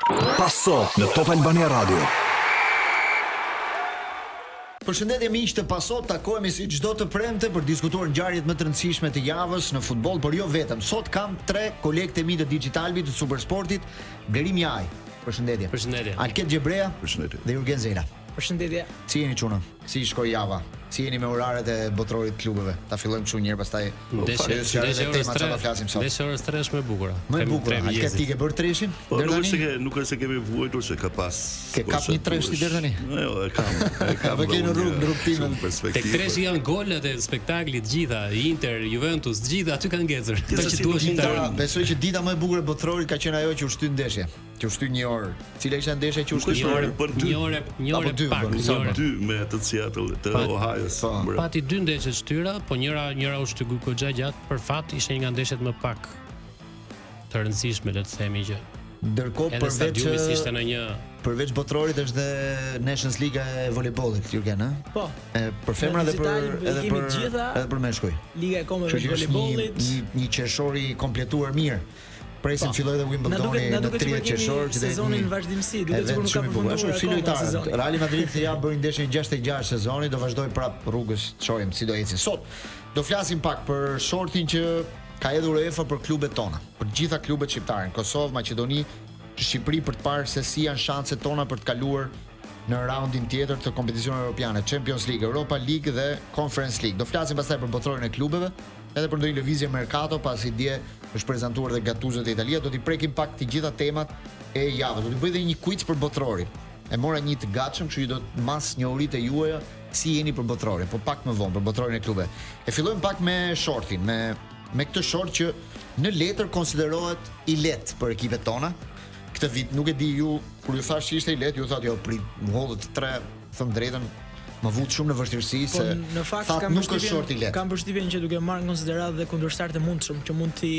Paso në Top Albania Radio. Përshëndetje miq të Paso, takohemi si çdo të premte për të diskutuar ngjarjet më të rëndësishme të javës në futboll, por jo vetëm. Sot kam tre kolegë të mi të Digitalbit të Supersportit, Blerim Jahaj. Përshëndetje. Përshëndetje. Alket Gjebrea. Përshëndetje. Dhe Jurgen Zela. Përshëndetje. Si jeni çuna? Si shkoi java? Si jeni me oraret e botërorit të klubeve? Ta fillojmë kështu një herë pastaj. Ndeshje, ndeshje orës 3. Çfarë do flasim sot? Ndeshja orës 3 është më e bukur. Më e bukur. Alket ti ke bërë treshin? Po, nuk është se nuk është se kemi vuajtur se ka pas. Ke po, kap një tresh ti deri tani? Jo, jo, e kam. E kam. Po ke në rrugë, në rrugëtim. Tek treshi janë golat e spektaklit të gjitha, Inter, Juventus, të gjitha aty kanë ngecur. Këto që duheshin të. Besoj që dita më e bukur e botërorit ka qenë ajo që u shty ndeshja. Që u shty një orë. Cila ishte ndeshja që u shty një orë? Për një orë, një orë dy, pak, një orë. Dy me të Seattle, të Ohio-s. Po. Pati dy ndeshje të shtyra, po njëra njëra u shty goxha gjatë, për fat ishte një nga ndeshjet më pak të rëndësishme, le të themi që Ndërkohë përveç stadiumi ishte në një përveç botërorit është dhe Nations League e volejbollit, Jurgen, ë? Po. E për femra dhe për edhe për gjitha, edhe për meshkuj. Liga e Kombeve e volejbollit. Një një, një qershor i kompletuar mirë. Presim po. fillojë dhe Wimbledoni në 30 qershor që do të sezonin në vazhdimësi, duket sikur nuk ka përfunduar. Ashtu si lojtarët. Real Madrid këtë javë bëri ndeshjen 66 sezoni, do vazhdojë prap rrugës, të shohim si do ecin. Sot do flasim pak për shortin që ka hedhur UEFA për klubet tona, për të gjitha klubet shqiptare në Kosovë, Maqedoni, Shqipëri për të parë se si janë shanset tona për të kaluar në raundin tjetër të kompeticioneve europiane, Champions League, Europa League dhe Conference League. Do flasim pastaj për botërorin e klubeve, edhe për ndonjë lëvizje merkato, pasi dje është prezantuar dhe Gattuso te Italia, do t'i prekim pak të gjitha temat e javës. Do t'i bëj edhe një quiz për botërorin. E mora një të gatshëm, kështu që do të mas njohuritë e juaja si jeni për botërorin, po pak më vonë për botërorin e klubeve. E fillojmë pak me shortin, me me këtë short që në letër konsiderohet i lehtë për ekipet tona. Këtë vit nuk e di ju kur ju thashë që ishte i lehtë, ju thatë jo prit, më hodhët tre thënë drejtën, më vutë shumë në vështirësi po, se në fakt thatë kam nuk është short i lehtë. Kam përshtypjen që duke marrë në konsideratë dhe kundërshtarët e mundshëm që mund t'i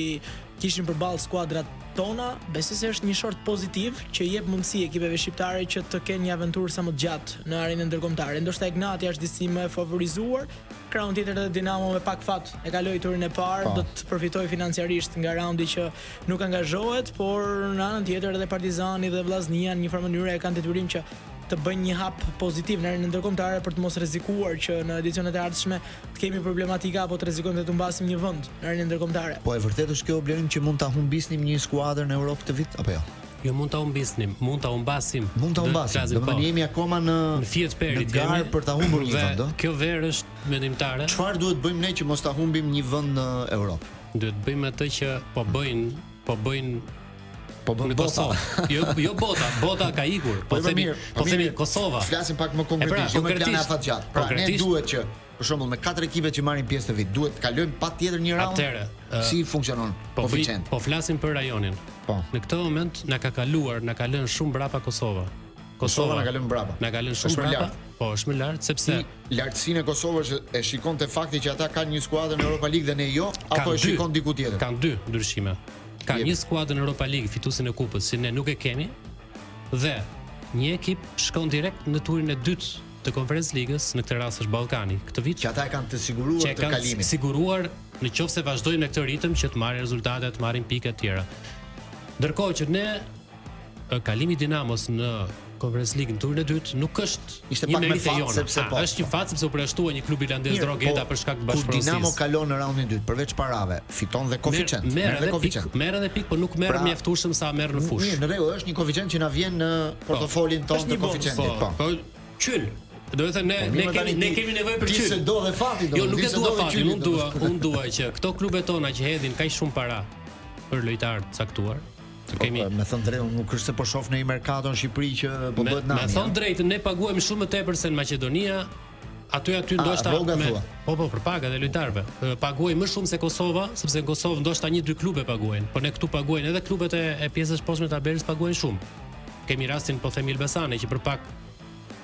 kishin përballë skuadrat tona, besoj se është një short pozitiv që i jep mundësi ekipeve shqiptare që të kenë një aventurë sa më të gjatë në arenën ndërkombëtare. Ndoshta Egnatia është disi më e favorizuar, krahun tjetër edhe Dinamo me pak fat e kaloi turin e parë, Po. do të përfitojë financiarisht nga raundi që nuk angazhohet, por në anën tjetër edhe Partizani dhe Vllaznia në një farë mënyre e kanë detyrim që të bëjnë një hap pozitiv në arenën ndërkombëtare për të mos rrezikuar që në edicionet e ardhshme të kemi problematika apo të rrezikojmë të humbasim një vend në arenën ndërkombëtare. Po e vërtetë është kjo Blerim që mund ta humbisnim një skuadër në Europë këtë vit apo jo? Jo mund ta humbisnim, mund ta humbasim. Mund ta humbasim. Domethënë po. jemi akoma në në fije të perit, në garë për ta humbur një vend, ë? Kjo verë është vendimtare. Çfarë duhet bëjmë ne që mos ta humbim një vend në Europë? Duhet bëjmë atë që po bëjnë, po bëjnë Po bën në bota. Kosovë. Jo, jo bota, bota ka ikur. Po, po themi, mirë, po po themi mirë, Kosova. Flasim pak më E pra, konkretisht, jo me plane konkretisht, afatgjatë. Pra ne konkretisht- duhet që për shembull me katër ekipe që marrin pjesë këtë vit, duhet të kalojmë patjetër një round. Atëherë, ë, si funksionon Po, bëj, koeficienti? po flasim për rajonin. Po. Në këtë moment na ka kaluar, na ka lënë shumë mbrapa Kosova. Kosova na ka lënë mbrapa. Na ka lënë Është shumë më mbrapa. lart. Po, është më lart sepse Ti lartësinë e Kosovës e shikon te fakti që ata kanë një skuadër në Europa League dhe ne jo, apo kanë e shikon diku tjetër? Kanë dy ndryshime. Ka Jepi. një skuadër në Europa League, fituesin e kupës, që ne nuk e kemi, dhe një ekip shkon direkt në turin e dytë të Conference Ligës, në këtë rast është Ballkani. Këtë vit Që ata e kanë të siguruar që e të kanë kalimin. siguruar në qoftë se vazhdojnë me këtë ritëm që të marrin rezultate, të marrin pikë e tjera. Ndërkohë që ne e, kalimi i Dinamos në Conference League në turin e dytë nuk është Ishte një pak me meritë e fat, jona. sepse A, po, është një fat sepse u përjashtua një klub irlandez Mirë, Drogeta po, për shkak të Kur bashkëpronësisë. Dinamo kalon në raundin e dytë, përveç parave, fiton dhe koeficient. Merr Merr edhe dhe koeficient. pikë, merr edhe pikë, po nuk merr Pra, mjaftueshëm sa merr në fushë. Mirë, në rregull, është një koeficient që na vjen në portofolin tonë Është të një bonus. koeficientit, Po, po. po qyl. Do të thënë ne Po, ne mirë, kemi tani ne ti- kemi nevojë për Ti qyl. se do dhe fati, Jo, nuk ti e se dua do dhe fatin, qylin, unë dua, unë dua që këto klube tona që hedhin kaq shumë para për lojtarë të caktuar, të kemi Po, me thënë drejtën, nuk është se po shoh në një merkato në Shqipëri që po me, bëhet me nami. thënë ëh. drejtën, ne paguajmë shumë më tepër se në Maqedonia. Aty aty A, ndoshta rroga me thua? po po për pagat e lojtarëve. Ë, Paguajmë më shumë se Kosova, sepse në Kosovë ndoshta një dy klube paguajnë, por ne këtu paguajnë edhe klubet e, e pjesës poshtme të tabelës paguajnë shumë. Kemi rastin po themi Elbasani që për pak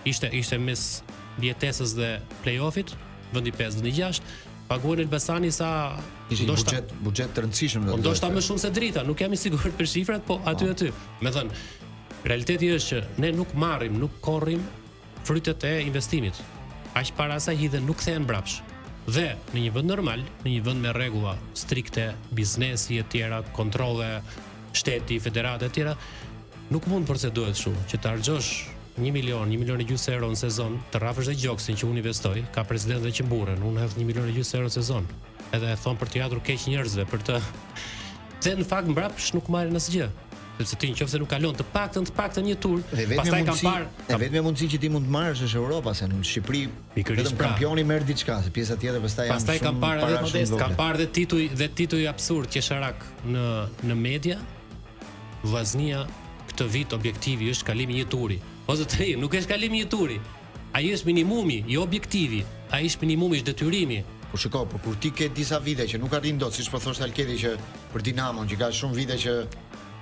ishte ishte mes mbijetesës dhe play-offit, vendi 5, vendi 6, paguan Elbasani sa Ishte një ndoshta buxhet buxhet të rëndësishëm Po do të ndoshta thotë. më shumë se Drita, nuk jam i sigurt për shifrat, po aty aty. Me thënë, realiteti është që ne nuk marrim, nuk korrim frytet e investimit. Aq para sa hidhen nuk kthehen mbrapsht. Dhe në një vend normal, në një vend me rregulla strikte, biznesi e tjera, kontrolle, shteti, federate e tjera, Nuk mund procedohet kështu, që të harxhosh 1 milion, 1 milion e gjysmë euro në sezon, të rrafësh dhe gjoksin që unë investoj, ka presidentë që mburren, unë hedh 1 milion e gjysmë euro në sezon. Edhe e thon për të jatur keq njerëzve, për të Dhe në fakt mbrapsht nuk marrin asgjë. Sepse ti nëse nuk kalon të paktën të paktën një tur, Dhe vetmja pastaj kam mundësi, parë e vetmja mundësi që ti mund të marrësh është Europa, se në Shqipëri Pikërisht vetëm pra. kampioni merr diçka, se pjesa tjetër pastaj janë Pastaj shumë kam parë para edhe shumë të kam vogla. parë edhe tituj dhe tituj absurd qesharak në në media. Vllaznia këtë vit objektivi është kalimi i një turi. O zotëri, nuk është kalimi i një turi. Ai është minimumi, jo objektivi. Ai është minimumi, është detyrimi. Po shiko, po kur ti ke disa vite që nuk arrin dot, siç po thoshte Alketi që për Dinamon që ka shumë vite që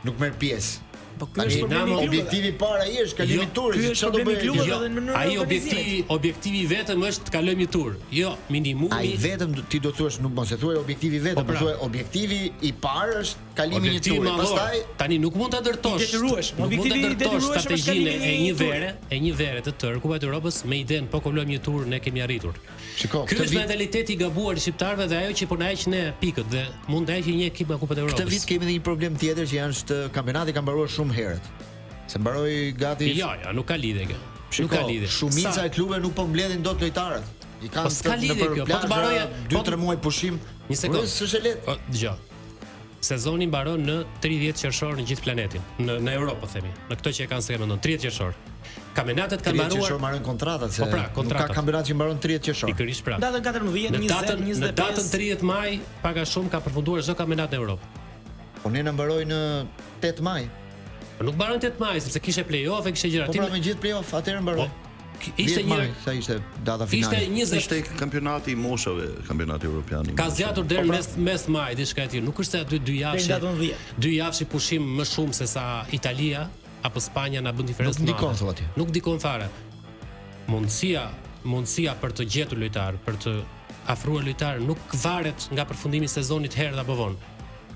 nuk merr pjesë. Po ky Tani është problemi i Dinamo- klubeve. Objektivi i parë ai është kalimi Jo, i turit, ky se është çfarë do problemi i bëjë? klubeve Jo, dhe në mënyrën e ai organizimit. objektivi, objektivi i vetëm është të kalojmë një tur. Jo, minimumi Ai vetëm do- ti do thuash nuk mos e thuaj objektivi vetëm, Po po pra. thuaj objektivi i parë është kalimi i një Objektivi turi. madhor. Pastaj tani nuk mund ta ndërtosh. I detyrueshëm, Nuk mund ta objektivi i ndërtosh detyrueshëm është strategjinë kalimi e i një një turi. vere, e një vere të tërë Kupa e Europës me idenë po kalojmë një tur ne kemi arritur. shiko, Ky këtë është vit mentaliteti i gabuar i shqiptarëve dhe ajo që po na heq ne pikët dhe mund të heqë një ekip nga Kupat e Europës. këtë vit kemi edhe një problem tjetër që janë është kampionati ka mbaruar shumë herët. Se mbaroi gati Jo, jo, nuk ka lidhje kjo. Shiko, Nuk ka lidhje. Shumica Sa- e klubeve nuk po mbledhin dot lojtarët. I kanë Po s'ka të- lidhje nëpër kjo, po të plazha, mbaroje- 2-3 po- muaj pushim. Një sekond. Ore, S'është e lehtë. Po, dëgjoj. Sezoni mbaron në 30 qershor në gjithë planetin, në në Europë po themi. Në këtë që e kanë se mendon 30 qershor. Kampionatet kanë 30 qershor mbaruar mbarojnë kontratat se Po pra, nuk kontratat. ka kampionat që mbaron 30 qershor. pikërisht pra. Datën 14, Në 20, datën 25. në datën 30 maj pak a shumë ka përfunduar çdo kampionat në Europë. Po ne na mbaroi në 8 maj. Po nuk mbaron 8 maj sepse kishte play-off e kishte gjëra. Po Ti pra me gjithë play-off atëherë mbaroi. Po, ishte 10 maj, një sa ishte data ishte finale. 20 Ishte kampionati i moshave, kampionati evropian. i Ka moshave. zgjatur Po deri pra. në mes mes maj diçka e tillë. Nuk është se aty dy javë. Deri në datën 10. Dy javë si pushim më shumë se sa Italia apo Spanja na bën diferencë. Nuk ndikon, të madhe. thua ti. Nuk ndikon fare. Mundësia, mundësia për të gjetur lojtar, për të afruar lojtar nuk varet nga përfundimi i sezonit herët apo vonë.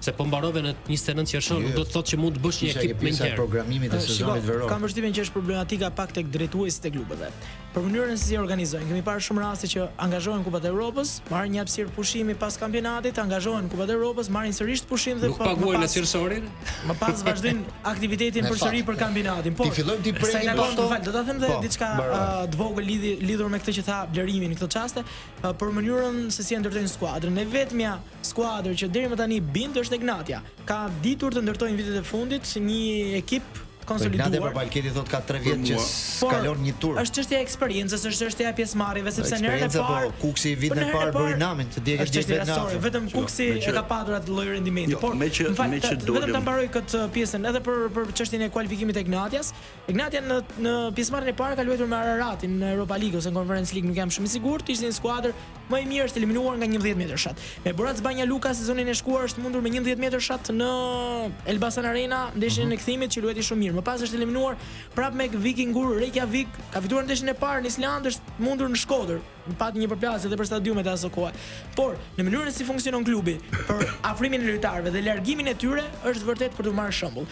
Se po mbarove në 29 qershor, nuk do të thotë që mund të bësh një Ishte ajo ekip më pjesa e njëherë. programimit të Shiko, sezonit veror. Kam përshtypjen që është problematika pak tek drejtuesit e klubeve. Për mënyrën se si e organizojnë, kemi parë shumë raste që angazhohen Kupat e Europës, marrin një hapësirë pushimi pas kampionatit, angazhohen Kupat e Europës, marrin sërish pushim dhe Nuk po- më paguajnë pas- as qershorin. Më pas vazhdojnë aktivitetin Me përsëri fat. për kampionatin. Por Ti fillojmë ti sa i prekim takon, ato? më fal, do ta them dhe Po, diçka mbaroj. uh, të vogël lidhi, lidhur me këtë që tha Blerimi në këto çaste, uh, për mënyrën se si e ndërtojnë skuadrën. E vetmja skuadër që deri më tani bind është Egnatia. Ka ditur të ndërtojnë vitet e fundit një ekip të Po Ignatia konsoliduar. Barbalketi thot ka 3 vjet që mua. s'kalon një tur. Është çështja e eksperiencës, është çështja e pjesëmarrjeve, sepse në herën e Eksperienca, po, parë Kuksi vitin po, në e herën parë bëri namin, të djegë Është çështje djegë vetë në rastore, afër. vetëm Kuksi me që- e ka patur atë lloj rendimenti. Jo, Por me që- më fal, me që ta- vetëm ta dolëm- mbaroj këtë pjesën edhe për për çështjen e kualifikimit të Ignatias. Ignatia në në pjesëmarrjen e parë ka luajtur me Araratin në Europa League ose në Conference League, nuk jam shumë i sigurt, ishte një skuadër më e mirë është eliminuar nga 11 metërshat. Me Borac Banja Luka sezonin e shkuar është mundur me 11 metërshat në Elbasan Arena, ndeshjen e kthimit që luajti shumë mirë. Më pas është eliminuar prap me Vikingur Reykjavik, ka fituar ndeshjen e parë në Island, është mundur në Shkodër. Pati një përplasje edhe për stadiumet e aso kohe. Por në mënyrën se si funksionon klubi për afrimin e lojtarëve dhe largimin e tyre është vërtet për t'u marrë shembull.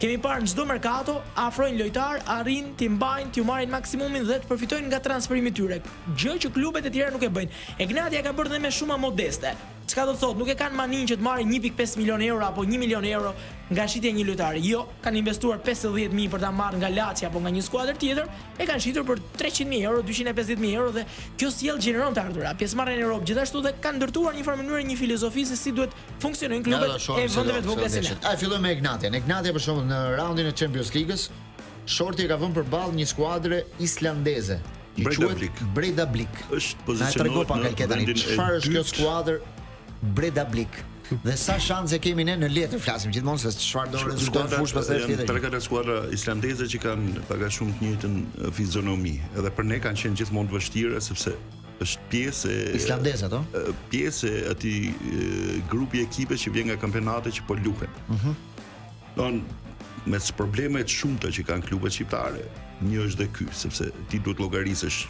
Kemi parë në çdo merkato, afrojnë lojtar, arrin t'i mbajnë, t'ju marrin maksimumin dhe të përfitojnë nga transferimi i tyre, gjë që klubet e tjera nuk e bëjnë. Egnatia ka bërë dhe me shuma modeste. Çka do të thotë, nuk e kanë manin që të marrin 1.5 milion euro apo 1 milion euro nga shitja e një lojtari. Jo, kanë investuar 50000 për ta marrë nga Lazio apo nga një skuadër tjetër, e kanë shitur për 300.000 euro, 250.000 euro dhe kjo sjell gjeneron të ardhura. Pjesëmarrjen në Europë gjithashtu dhe kanë ndërtuar një farë mënyrë një filozofi se si duhet funksionojnë Ja, klubet do shohim e se do- vendeve të se do vogla si ne. ndeshet. A fillojmë me Ignatian. Ignatia për shembull në raundin e Champions League-s, shorti e ka vënë përballë një skuadre islandeze. Që quhet Breidablik. Breidablik. Është Na e trego pozicionohet pak në Alket tani, vendin e çfarë është kjo dytë. skuadër Breidablik? Dhe sa shanse kemi ne në letër flasim gjithmonë se çfarë do rezulton në fushë pastaj është janë tjetër. tre gjë. katër skuadra islandeze që kanë pak a shumë të njëjtën e, fizionomi. Edhe për ne kanë qenë gjithmonë të vështira sepse është pjesë e Islandeze ato? e, pjesë e atij e, grupi ekipe që vjen nga kampionate që po luhen. Mhm. Don mes problemeve të shumta që kanë klubet shqiptare, një është dhe ky, sepse ti duhet llogarisësh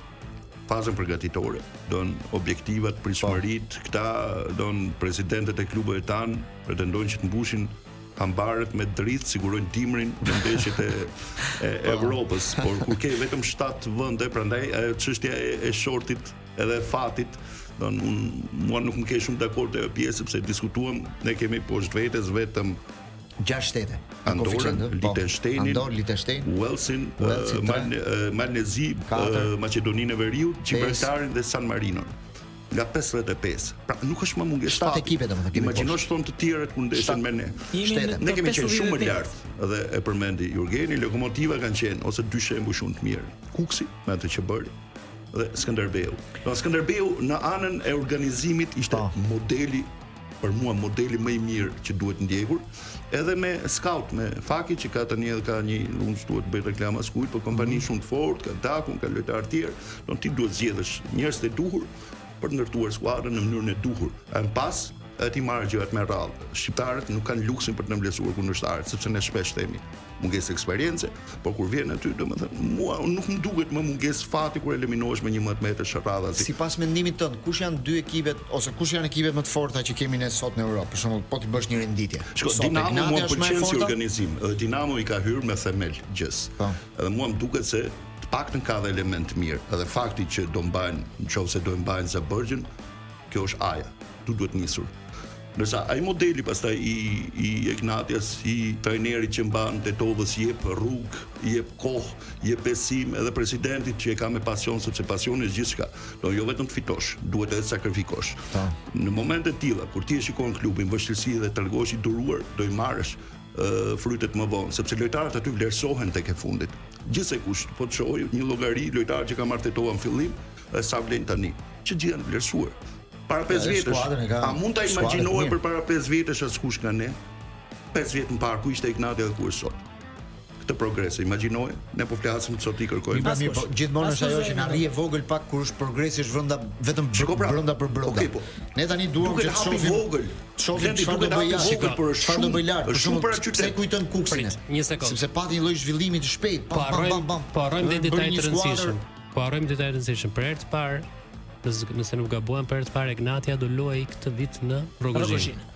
fazën përgatitore, don objektivat, pritshmëritë, këta don presidentët e klubeve tanë pretendojnë që të mbushin hambarët me dritë, sigurojnë dimrin në ndeshjet e, e Evropës, por kur ke vetëm 7 vende, prandaj ajo çështja e, e shortit edhe e fatit, don un mua nuk më ke shumë dakord ajo pjesë sepse diskutuam, ne kemi poshtë vetes vetëm. 6 shtete. Andorrën, po. Liechtensteinin, Andorrë, Liechtenstein, Walesin, Walesin, Mal, Malin e Zi, Maqedoninë e Veriut, Gibraltarin dhe San Marinon. Nga 55. Pra nuk është më mungesë Shtatë ekipe domethënë kemi. Imagjino ç'thonë të tjerët kur ndeshen me ne. Shtete. Ne kemi qenë shumë më lart dhe e përmendi Jurgeni, Lokomotiva kanë qenë ose dy shembuj shumë të mirë. Kukësi me atë që bëri dhe Skënderbeu. Do Skënderbeu në anën e organizimit ishte po. modeli për mua modeli më i mirë që duhet ndjekur, edhe me scout, me Faki që ka tani edhe ka një, unë s'duhet të bëj reklamë askujt, por kompani mm -hmm. shumë të fortë, ka Dakun, ka lojtarë të tjerë, don ti duhet zgjedhësh njerëz të duhur për të ndërtuar skuadrën në mënyrën e duhur. E më pas edhe ti marrë gjërat me radhë. Shqiptarët nuk kanë luksin për të nënvlerësuar kundërshtarët, sepse ne shpesh themi mungesë eksperience, por kur vjen aty, domethënë, mua nuk më duket më mungesë fati kur eliminohesh me 11 metërsh radhazi. Sipas mendimit tënd, kush janë dy ekipet ose kush janë ekipet më të forta që kemi ne sot në Europë? Për shembull, po t'i bësh një renditje. Shiko, Dinamo mua më pëlqen si organizim, edhe Dinamo i ka hyrë me themel gjës. Po. Edhe mua më duket se të paktën ka dhe element të mirë, edhe fakti që do mbajnë, nëse do e mbajnë Zabërgjën, kjo është aja. Tu duhet nisur. Ndërsa ai modeli pastaj i i Egnatias, i trajnerit që mban Tetovës i jep rrugë, i jep kohë, i jep besim edhe presidentit që e ka me pasion sepse pasioni është gjithçka. Do jo vetëm të fitosh, duhet edhe të sakrifikosh. Po. Në momente të tilla kur ti e shikon klubin vështirësi dhe tregohesh i duruar, do i marrësh frytet më vonë, sepse lojtarët aty vlerësohen tek e fundit. Gjithsekush, po të shohë një llogari lojtarët që ka marrë Tetova në fillim dhe sa vlen tani, që gjithë janë vlerësuar. Para 5 vjetësh, a mund ta imagjinoje përpara 5 vjetësh askush nga ne? 5 vjet më parë ku ishte Egnatia dhe ku është sot? Këtë progres e imagjinoje? Ne po flasim sot i kërkojmë. Mirë, mirë, po gjithmonë është ajo që na rri e vogël pak kur është progresi është brenda vetëm Shiko pra, brenda për brenda. Okej, po. Ne tani duam që të shohim vogël. Të shohim çfarë do bëj jashtë, vogël, por është çfarë do bëj lart, është shumë për atë qytet. Pse kujtojmë Kukësin? Një sekondë. Sepse pati një lloj zhvillimi të shpejtë, pam pam pam pam. Po harrojmë dhe detaj të rëndësishëm. Po harrojmë detaj të rëndësishëm. Për herë të parë nëse nëse nuk gabohem për herë të parë Egnatia do luajë këtë vit në Rrogozhinë.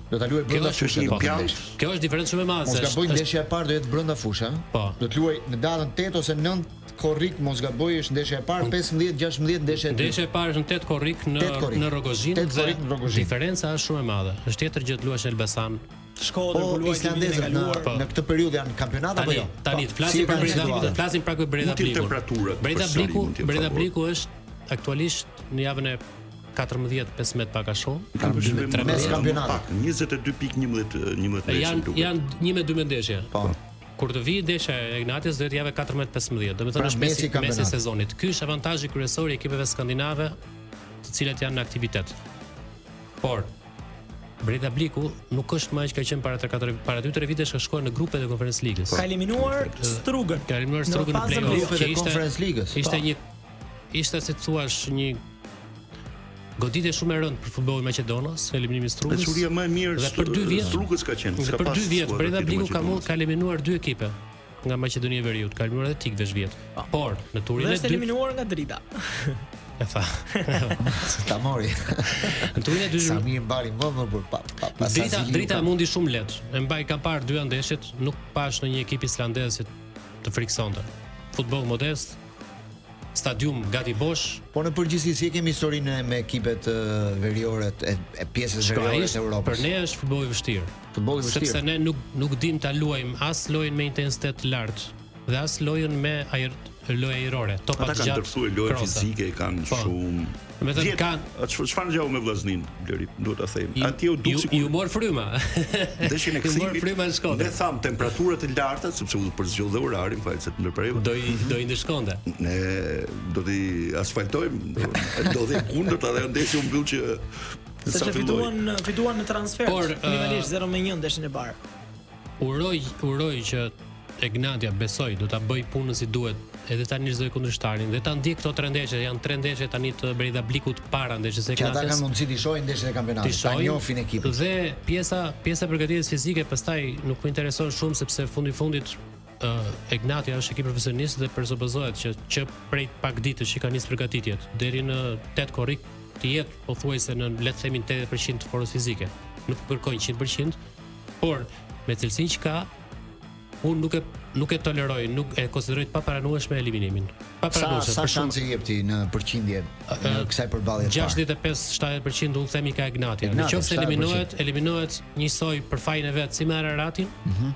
Do ta luajë brenda fushës. Një impiant. Kjo është diferencë shumë e madhe. Mos gaboj ndeshja e parë do jetë brenda fushës, Po. Do të luajë në datën 8 ose 9 korrik, mos gaboj, është ndeshja e parë, 15 16 ndeshja e dytë. Ndeshja e parë është në 8 korrik në në Rrogozhinë. 8 korrik në Rrogozhinë. Diferenca është shumë e madhe. Është tjetër gjë të luash në Elbasan, Shkodër po, ku luajti vitin e kaluar. Po. Në këtë periudhë janë kampionat apo jo? Tani të flasim për Breda, të flasim pra për Breda Bliku. Breidablik-u, Breidablik-u është aktualisht në javën e 14 15 pak a shumë. Kanë bërë mes kampionatit. 22.11 11 ndeshje. Janë janë 1 me 2 me ndeshje. Po. Kur të vijë ndeshja e Egnatias do jetë java 14-15, domethënë pra, është mesi mesi i sezonit. Ky është avantazhi kryesor i ekipeve skandinave, të cilat janë në aktivitet. Por Breidabliku nuk është më ai që ka qenë para 3-4 para 2-3 vitesh ka shkuar në grupet e Conference Ligës. Ka eliminuar Strugën. Ka eliminuar Strugën në play-off, që ishte Conference Ligës. Ishte po. një ishte si të thuash një goditje shumë e rëndë për futbollin maqedonas, eliminimi i Strugës. Ecuria më e mirë dhe për dy vjet Strugës ka qenë. Dhe për dy vjet Breidabliku ka mund ka eliminuar dy ekipe nga Maqedonia e Veriut, ka eliminuar edhe Tikvesh vjet. Po. Por në turin e dytë është eliminuar nga Drita. E tha. Ta mori. Në turin e dytë sa mirë mbari më më për pa pa pa Drita Drita e mundi shumë lehtë. E mbaj kam parë dy ndeshjet, nuk pash ndonjë ekip islandez që të frikësonte. Futboll modest, stadium gati bosh. Po në përgjithësi si e kemi historinë me ekipet veriore e, e pjesës veriore të Europës? Për ne është futboll i vështirë. Futboll i vështirë. Sepse ne nuk nuk dim ta luajmë as lojën me intensitet të lartë dhe as lojën me ajër lojë ajrore, topa të gjatë. Ata kanë ndërthurë lojë fizike, kanë po. shumë. Me thënë kanë çfarë ngjau me Vllaznin, Bleri, duhet ta them. Atje u duk sikur ju mor fryma. Ndeshjen e kthimit. Ju mor fryma në Shkodër. Ne tham temperatura të larta sepse u përzgjodh dhe orari, më fal se të ndërpreva. Do i do i ndëshkonte. Ne do t'i asfaltojmë, do ndodhi e kundërta dhe ndeshja u mbyll që Sepse fituan fituan në transfertë, Por, minimalisht 0 me 1 ndeshjen e parë. Uroj, uroj që Egnatia besoj do ta bëj punën si duhet, edhe ta analizoj kundërshtarin dhe ta ndjek këto tre ndeshje, janë tre ndeshje tani të Breidablikut para ndeshjes së Egnatias. Që ata kanë mundësi të shohin ndeshjet e kampionatit, ta njohin ekipin. Dhe pjesa pjesa e përgatitjes fizike pastaj nuk më intereson shumë sepse fundi fundit uh, Egnatia është ekip profesionist dhe presupozohet që që prej pak ditësh që ka nisur përgatitjet deri në 8 korrik të jetë pothuajse në le të themi 80% të formës fizike. Nuk kërkojnë 100%, por me cilësinë që ka, unë nuk e Nuk e toleroj, nuk e konsideroj të papranueshme eliminimin. Sa Papranueshme. sa për shumë- shanse i jep ti në përqindje në kësaj përballje të parë? 65-70% unë them i ka Egnatia. Në Egnatia, qoftë se 70%. eliminohet, eliminohet njësoj për fajin e vet si me Araratin, Mhm.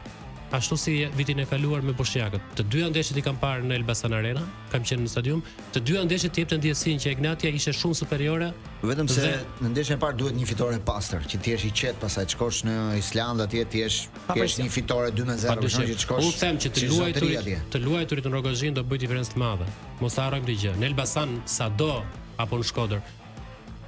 ashtu si vitin e kaluar me Boshnjakët. Të dyja ndeshjet i kam parë në Elbasan Arena, kam qenë në stadium. Të dyja ndeshjet të jepte ndjesinë që Egnatia ishte shumë superiore. Vetëm se Dhe- në ndeshjen e parë duhet një fitore e pastër, që ti jesh i qetë, pastaj të shkosh në Island atje ti jesh Pa ti jesh presion. një fitore 2-0, për shembull që të shkosh. Unë them që të si zotëri luajturit, atje. të luajturit në Rogozhin do bëj diferencë të madhe. Mos ta harrojmë këtë gjë. Në Elbasan sado apo në Shkodër,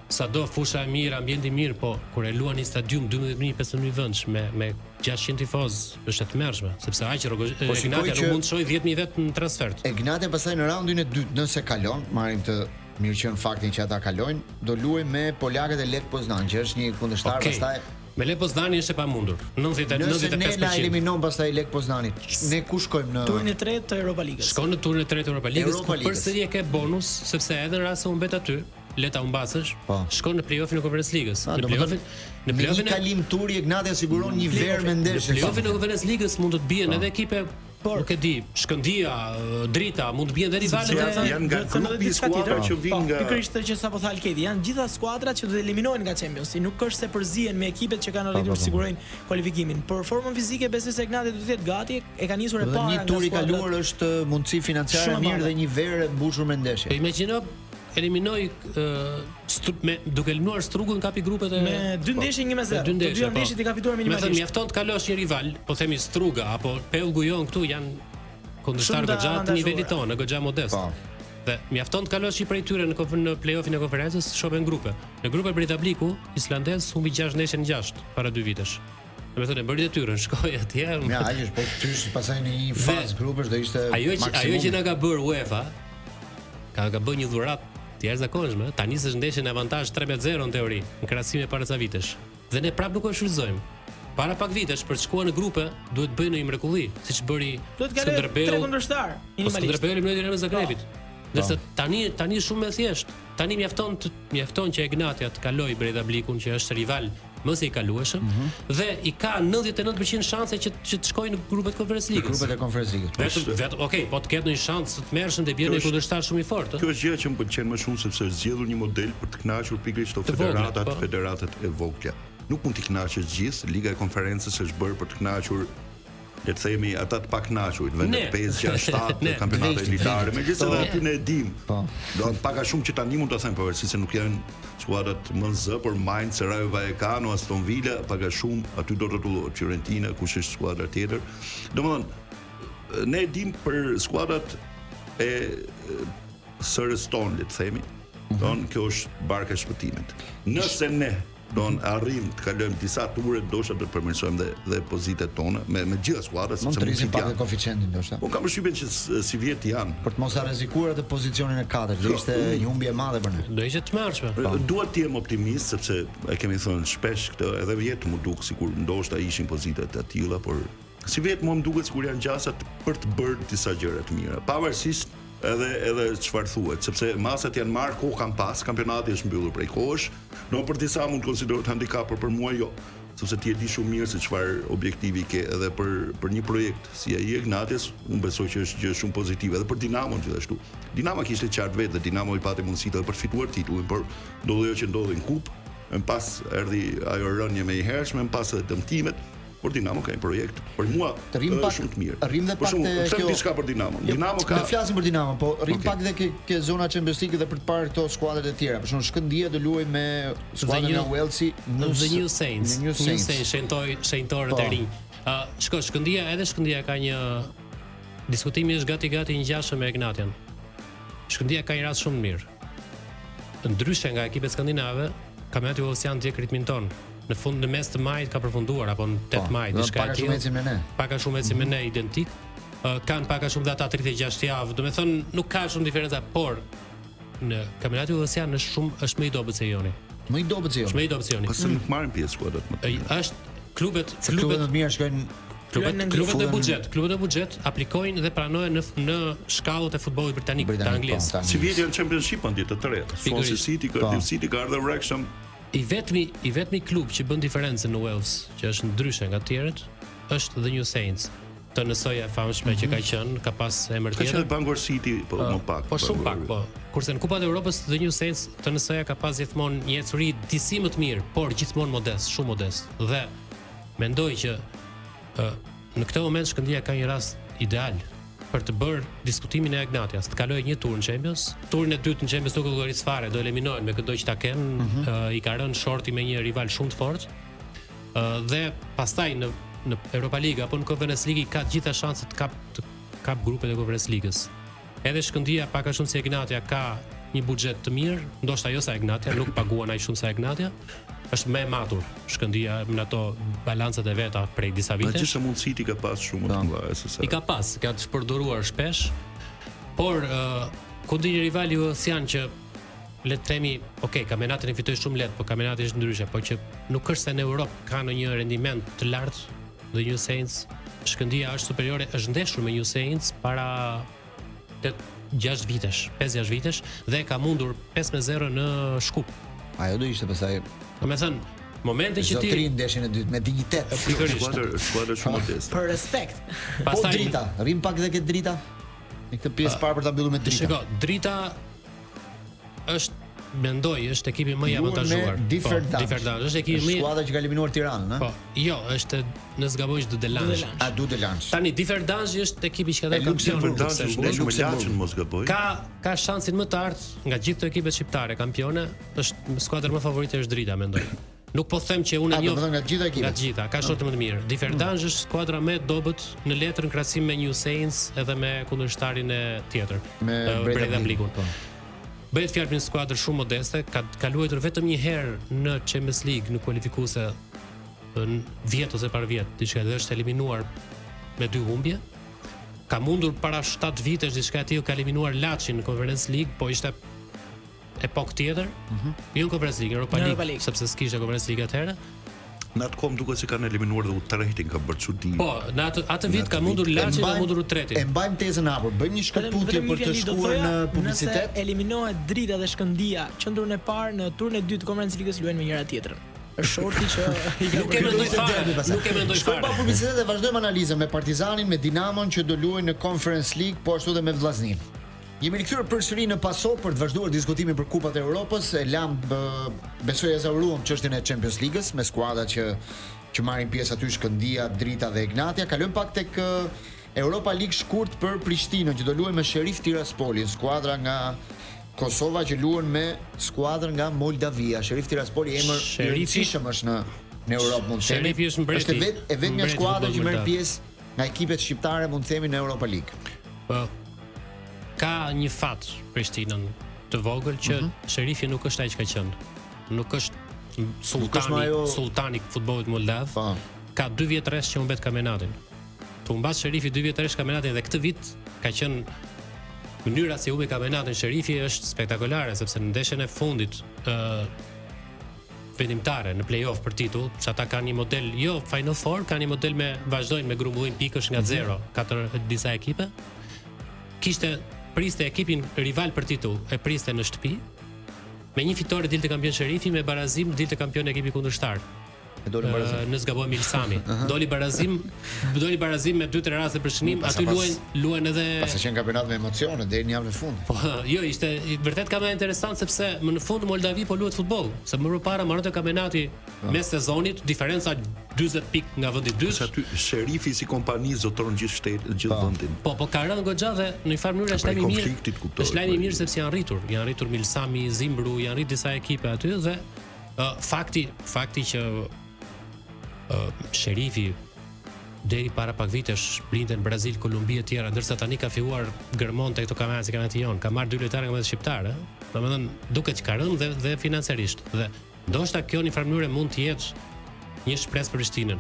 sado fusha e mirë, ambienti i mirë, po kur e luan një stadium 12000, 15000 vendsh me me 600 tifoz, është e tmerrshme, sepse aq Rogozhin Po, shikoj Egnatia që- nuk mund të shojë 10000 vet në transfert. Egnatia pastaj në raundin e dytë, nëse kalon, marrim të mirëqenë faktin që ata kalojnë, do luajë me polakët e Lech Poznan, që është një kundërshtar Okej. pastaj Me Le Poznani është e pamundur. 90 Nëse ne na 95%. eliminon pastaj Lech Poznani, ne ku shkojmë në Turin e tretë të Europa Ligës. Shkon në turin e tretë të Europa Ligës, Europa ku Ligës. përsëri e ke bonus, sepse edhe në rast se humbet aty, le ta humbasësh, Po. shkon në play-offin e Conference Ligës. A, Në do më play-offin, thënë, në me një play-offin e kalim turi Egnatia siguron një verë me Në ndeshje. play-offin e Conference Ligës mund të të bien edhe ekipe Por- nuk e di, Shkëndija, Drita, mund të bien edhe rivalët Sepse e janë nga Duhet të thënë edhe grupi i diçka tjetër. skuadrave që vinë Po, nga- Pikërisht këtë që sapo tha Alketi, janë gjitha skuadrat që do të eliminohen nga Champions, nuk është se përzihen me ekipet që kanë arritur po, të po. sigurojnë kualifikimin. Por formën fizike besoj se Egnatia do të jetë gati, e ka nisur e Dhe para një nga tur i skuadrat. kaluar është mundësi financiare Shumë e e mirë madhe. dhe një verë e mbushur me ndeshje. Po imagjino eliminoi ë, stru, me duke eliminuar Strugën kapi grupet e Me dy ndeshje 1 me 0. Me dy ndeshje, Të dyja po. ndeshjet i ka fituar Me thënë minimalisht. mjafton të kalosh një rival, po themi Struga apo Pellgu jon këtu janë kundërshtar Shumë të goxha të avantazhuara. nivelit tonë, goxha modest. Po. Dhe mjafton të kalosh një prej tyre në konf- në play-offin e konferencës, shohim grupe. Në grupe Britabliku, islandez humbi 6 ndeshje në 6 para dy vitesh. Do të thënë e bëri detyrën, shkoi atje. Ja, aq është, po tysh pastaj në një fazë grupesh do ishte Ajo që ajo maksimumi. që na ka bërë UEFA ka ka bërë një dhuratë të jashtëzakonshme. Ta nisësh ndeshjen në avantazh 3-0 në teori, në krahasim me para ca vitesh. Dhe ne prapë nuk e shfrytëzojmë. Para pak vitesh për të shkuar në grupe duhet të bëjnë një mrekulli, siç bëri Duhet të kalojë Skënderbeu. tre kundërshtar Po minimalisht. Skënderbeu eliminoi Dinamo Zagrebit. Ndërsa tani tani është shumë më e thjeshtë. Tani mjafton të mjafton që Egnatia të kalojë Bredablikun që është rival më se i kalueshëm Mhm. dhe i ka 99% shanse që që të shkojë në grupet Conference Ligës. Grupet e Conference Ligës. Vetëm vetëm, okay, po të ketë ndonjë shans të tmerrshëm të bjerë Kjo një është- kundërshtar shumë i fortë, ë? Kjo është gjëja që më pëlqen më shumë sepse është zgjedhur një model për të kënaqur pikërisht këto Të vogla, federatat, po. federatat e vogla. Nuk mund t'i kënaqësh gjithë, Liga e Konferencës është bërë për të kënaqur le të themi ata të pakënaqurit, vendet Ne. 5, 6, 7 Ne. në kampionate Veçti, elitare, veçti. megjithëse edhe aty ne e dim. Po. Do të pak a shumë që tani mund ta them pavarësisht se nuk janë skuadrat më në zë, por Mainz, Rayo Vallecano, Aston Villa, pak a shumë aty do rrotullohet Fiorentina, kush është skuadra tjetër. Domethënë ne e dim për skuadrat e e, sërës tonë, le të themi. Don kjo është barka e shpëtimit. Nëse ne don arrim të kalojmë disa ture, ndoshta do të përmirësojmë dhe dhe pozitat tona me me të gjitha skuadrat Mund sepse të rrisim mundësitë pak dhe janë. koeficientin ndoshta. Po kam përshtypjen që s- si vjet janë. Për të mos ta rrezikuar atë pozicionin e katërt, do ishte një humbje e madhe për ne. Do ishte të tmerrshme. Dua të jem optimist sepse e kemi thënë shpesh këtë, edhe vjet mu duk sikur ndoshta ishin pozitat të tilla, por si vjet mua më duket sikur janë gjasat për të bërë disa gjëra të mira. Pavarësisht edhe edhe çfarë thuhet, sepse masat janë marrë, kohë kanë pas, kampionati është mbyllur prej kohësh. No për disa mund të konsiderohet handikap, por për mua jo, sepse ti e di shumë mirë se çfarë objektivi ke edhe për për një projekt si ai i Ignatius, unë besoj që është gjë shumë pozitive edhe për Dinamon gjithashtu. Dinamo kishte qartë vetë dhe Dinamo i pati mundësitë edhe për të fituar titullin, por ndodhi ajo që ndodhi në kupë, më pas erdhi ajo rënje me i hershme, më pas edhe dëmtimet, por Dinamo ka një projekt për mua Të rrim ë, pak- shumë të mirë. rrim dhe Për pak shembull, te them kjo- diçka për Dinamo. Dinamo ka Do flasim për Dinamo, po rrim Okej. pak dhe ke, ke zona Champions League dhe për të parë këto skuadrat e tjera. Për shembull, Shkëndija do luajë me skuadrën New- nga Walesi, The New Saints. The New Saints. New Saints, shenjtoj, shenjtorët Po. e rinj. Ë, shko, Shkëndija, edhe Shkëndija ka një diskutimi është gati gati i ngjashëm me Ignatian. Shkëndija ka një rast shumë të mirë. Ndryshe nga ekipet skandinave, kampionati Uellsian ndjek ritmin ton. Në fund në mes të majit ka përfunduar apo në 8 Po, maj, do diçka pak e a shumë tillë. ecim me ne. Pak a shumë ecim me ne identik. Ë, kanë pak a shumë dhe ata 36 javë. Do me thënë nuk ka shumë diferenca, por në kampionati Uellsian është shumë është më i dobët se Joni. Më i dobët se jo. Është më i dobët se Joni. Pse nuk marrin pjesë skuadrat më të Ë, mira. është klubet Se klubet klubet më të mira shkojnë klubet Luajnë në klubet me Angli. buxhet, klubet me buxhet aplikojnë dhe pranohen në në shkallët e futbollit britanik, të Britanik, po, anglisë. të Si anglisë. vjet janë Championship andje të tre. Swansea Pikërisht. City, Cardiff City, ka ardhur Wrexham. I vetmi i vetmi klub që bën diferencën në Wales, që është ndryshe nga të tjerët, është The New Saints. TNS-ja e famshme që ka qenë, ka pas emër Ka qenë tjetër. edhe Bangor City, po më pak. Po shumë pak, po. Kurse në Kupat e Europës The New Saints TNS-ja ka pas gjithmonë një ecuri disi më të mirë, por gjithmonë modest, shumë modest. Dhe mendoj që ë në këtë moment Shkëndija ka një rast ideal për të bërë diskutimin e Egnatias, të kalojë një tur në Champions, turin e dytë në Champions nuk e llogaris fare, do eliminohen me këdo që ta kenë, mm -hmm. i ka rënë shorti me një rival shumë të fortë. Ë dhe pastaj në në Europa League apo në Conference League i ka të gjitha shanset të kap të kap grupet e Conference League-s. Edhe Shkëndija pak a shumë si Egnatia ka një buxhet të mirë, ndoshta jo sa Egnatia, nuk paguan aq shumë sa Egnatia. Është më e matur Shkëndija në ato balancat e veta prej disa Na vitesh. gjithë mundësitë i ka pas shumë më të mëdha se sa. I ka pas, ka të shpërdoruar shpesh, por uh, ku di një rival jugosllan që le të themi, ok, kampionatin e fitoi shumë lehtë, po kampionati është ndryshe, po që nuk është se në Europë ka ndonjë rendiment të lartë dhe New Saints, Shkëndija është superiore, është ndeshur me New Saints para 8 6 vitesh, 5-6 vitesh dhe e ka mundur 5-0 në Shkup. Ajo do ishte pastaj Domethënë, momente që ti zotëri ndeshjen e dytë me dinjitet. pikërisht. Skuadër, skuadër shumë modeste. Për respekt. Po Pastaj drita, rrim pak edhe ke drita. Në këtë pjesë parë për ta mbyllur me drita. Shiko, drita është mendoj është ekipi më i Luan me avantazhuar. Po, Differdange. Differdange është ekipi Është më i skuadra që ka eliminuar Tiranën, ëh? Po, jo, është nëse gaboj është Dudelange. Dudelange. A Dudelange. Tani Differdange është ekipi që ka E dalë kampion Luxemburg, në Dançi është Luxemburg. ndeshur me Luxemburg. Laçin, mos gaboj. Ka ka shansin më të artë nga gjithë këto ekipet shqiptare kampione, është skuadra më favorite është Drita mendoj. Nuk po them që unë A, e njoh do të thënë nga të gjitha ekipet. Nga të gjitha, ka shortë më të mirë. Differdange është skuadra më e dobët në letër në krahasim me New Saints edhe me kundërshtarin e tjetër, Me eh, Breda Breda Blikun, Blikun. po. Bëhet fjalë për një skuadër shumë modeste, ka ka luajtur vetëm një herë në Champions League në kualifikuese në vjet ose para vjet, diçka dhe është eliminuar me dy humbje. Ka mundur para 7 vitesh diçka e tillë ka eliminuar Laçin në Conference League, po ishte epokë tjetër. Mm -hmm. Jo në Conference League, Europa Në League, Europa League. sepse s'kishte Conference League atëherë. Në atë kohë më duket se kanë eliminuar dhe Utrechtin, ka bërë çudi. Po, në atë atë vit atë ka vit. mundur Laçin dhe mbajmë- mundur Utrechtin. E mbajmë tezën hapur, bëjmë një shkëputje Vetëm një për të fjali do shkuar thoja, në publicitet. Nëse eliminohet Drita dhe Shkëndija, qendrën e parë në turin e dytë të Conference League-s luajnë me njëra tjetrën. Është shorti që i ka Nuk e mendoj fare, Derbi pastaj. nuk e mendoj Shkojmë fare. pa publicitet dhe vazhdojmë analizën me Partizanin, me Dinamon që do luajnë në Conference League, po ashtu dhe me Vllaznin. Jemi rikthyer përsëri në paso për të vazhduar diskutimin për Kupat e Europës. E lam bë- besoj e zauruam çështjen e Champions League-s me skuadrat që që marrin pjesë aty Shkëndija, Drita dhe Egnatia. Kalojmë pak tek ë, Europa League shkurt për Prishtinën që do luajë me Sheriff Tiraspolin, skuadra nga Kosova që luan me skuadrën nga Moldavia. Sheriff Tiraspoli emër i Sherifi- rëndësishëm është në në Europë mund të themi. Sherifi është mbreti. Është e vet e vetmja Mbreti skuadra që futbollit merr moldav. pjesë nga ekipet shqiptare mund të themi në Europa League. Po ka një fat Prishtinën të vogël që mm Mhm. Sherifi nuk është ai që ka qenë. Nuk është Nuk është sultani, më ajo- sultani i futbollit moldav. Po. Ka 2 vjet rresht që humbet kampionatin. Të humbas Sherifi 2 vjet rresht kampionatin dhe këtë vit ka qenë mënyra si humbi kampionatin Sherifi është spektakolare sepse në ndeshjen e fundit ë vendimtare në play-off për titull, që ata kanë një model jo Final Four, kanë një model me vazhdojnë me grumbullim pikësh nga zero, katër disa ekipe. Kishte priste ekipin rival për titull, e priste në shtëpi. Me një fitore dilte kampion Sherifi, me barazim dilte kampion ekipi kundërshtar. E dolën barazim. Ë, Nëse gaboj Milsami. Doli barazim, doli barazim me 2-3 raste për shënim, Pas- aty pas- luajnë luajnë edhe Pas e qenë kampionat me emocione deri në javën e fundit. Po, jo, ishte i- vërtet ka më interesant sepse më në fund Moldavi po luhet futboll, se më përpara mbaronte kampionati mes sezonit, diferenca 40 pikë nga vendi i Se dytë. aty sherifi si kompani zotëron gjithë shtetin, gjithë vendin. Po, po ka rënë goxha dhe në një farë mënyrë është Prej lajm i mirë. konfliktit, kuptohet, Është lajm i po, mirë sepse janë rritur, janë rritur Milsami, Zimbru, janë rritur disa ekipe aty dhe uh, fakti fakti që uh, Sherifi deri para pak vitesh blinte në Brazil, Kolumbi e tjera, ndërsa tani ka filluar gërmon tek këto kampionate si kampionati jon, ka marrë dy lojtarë nga kampionati shqiptar, ë. Domethënë duket që ka rënë dhe dhe financiarisht dhe ndoshta kjo në një farë mënyrë mund të jetë një shpresë për Prishtinën.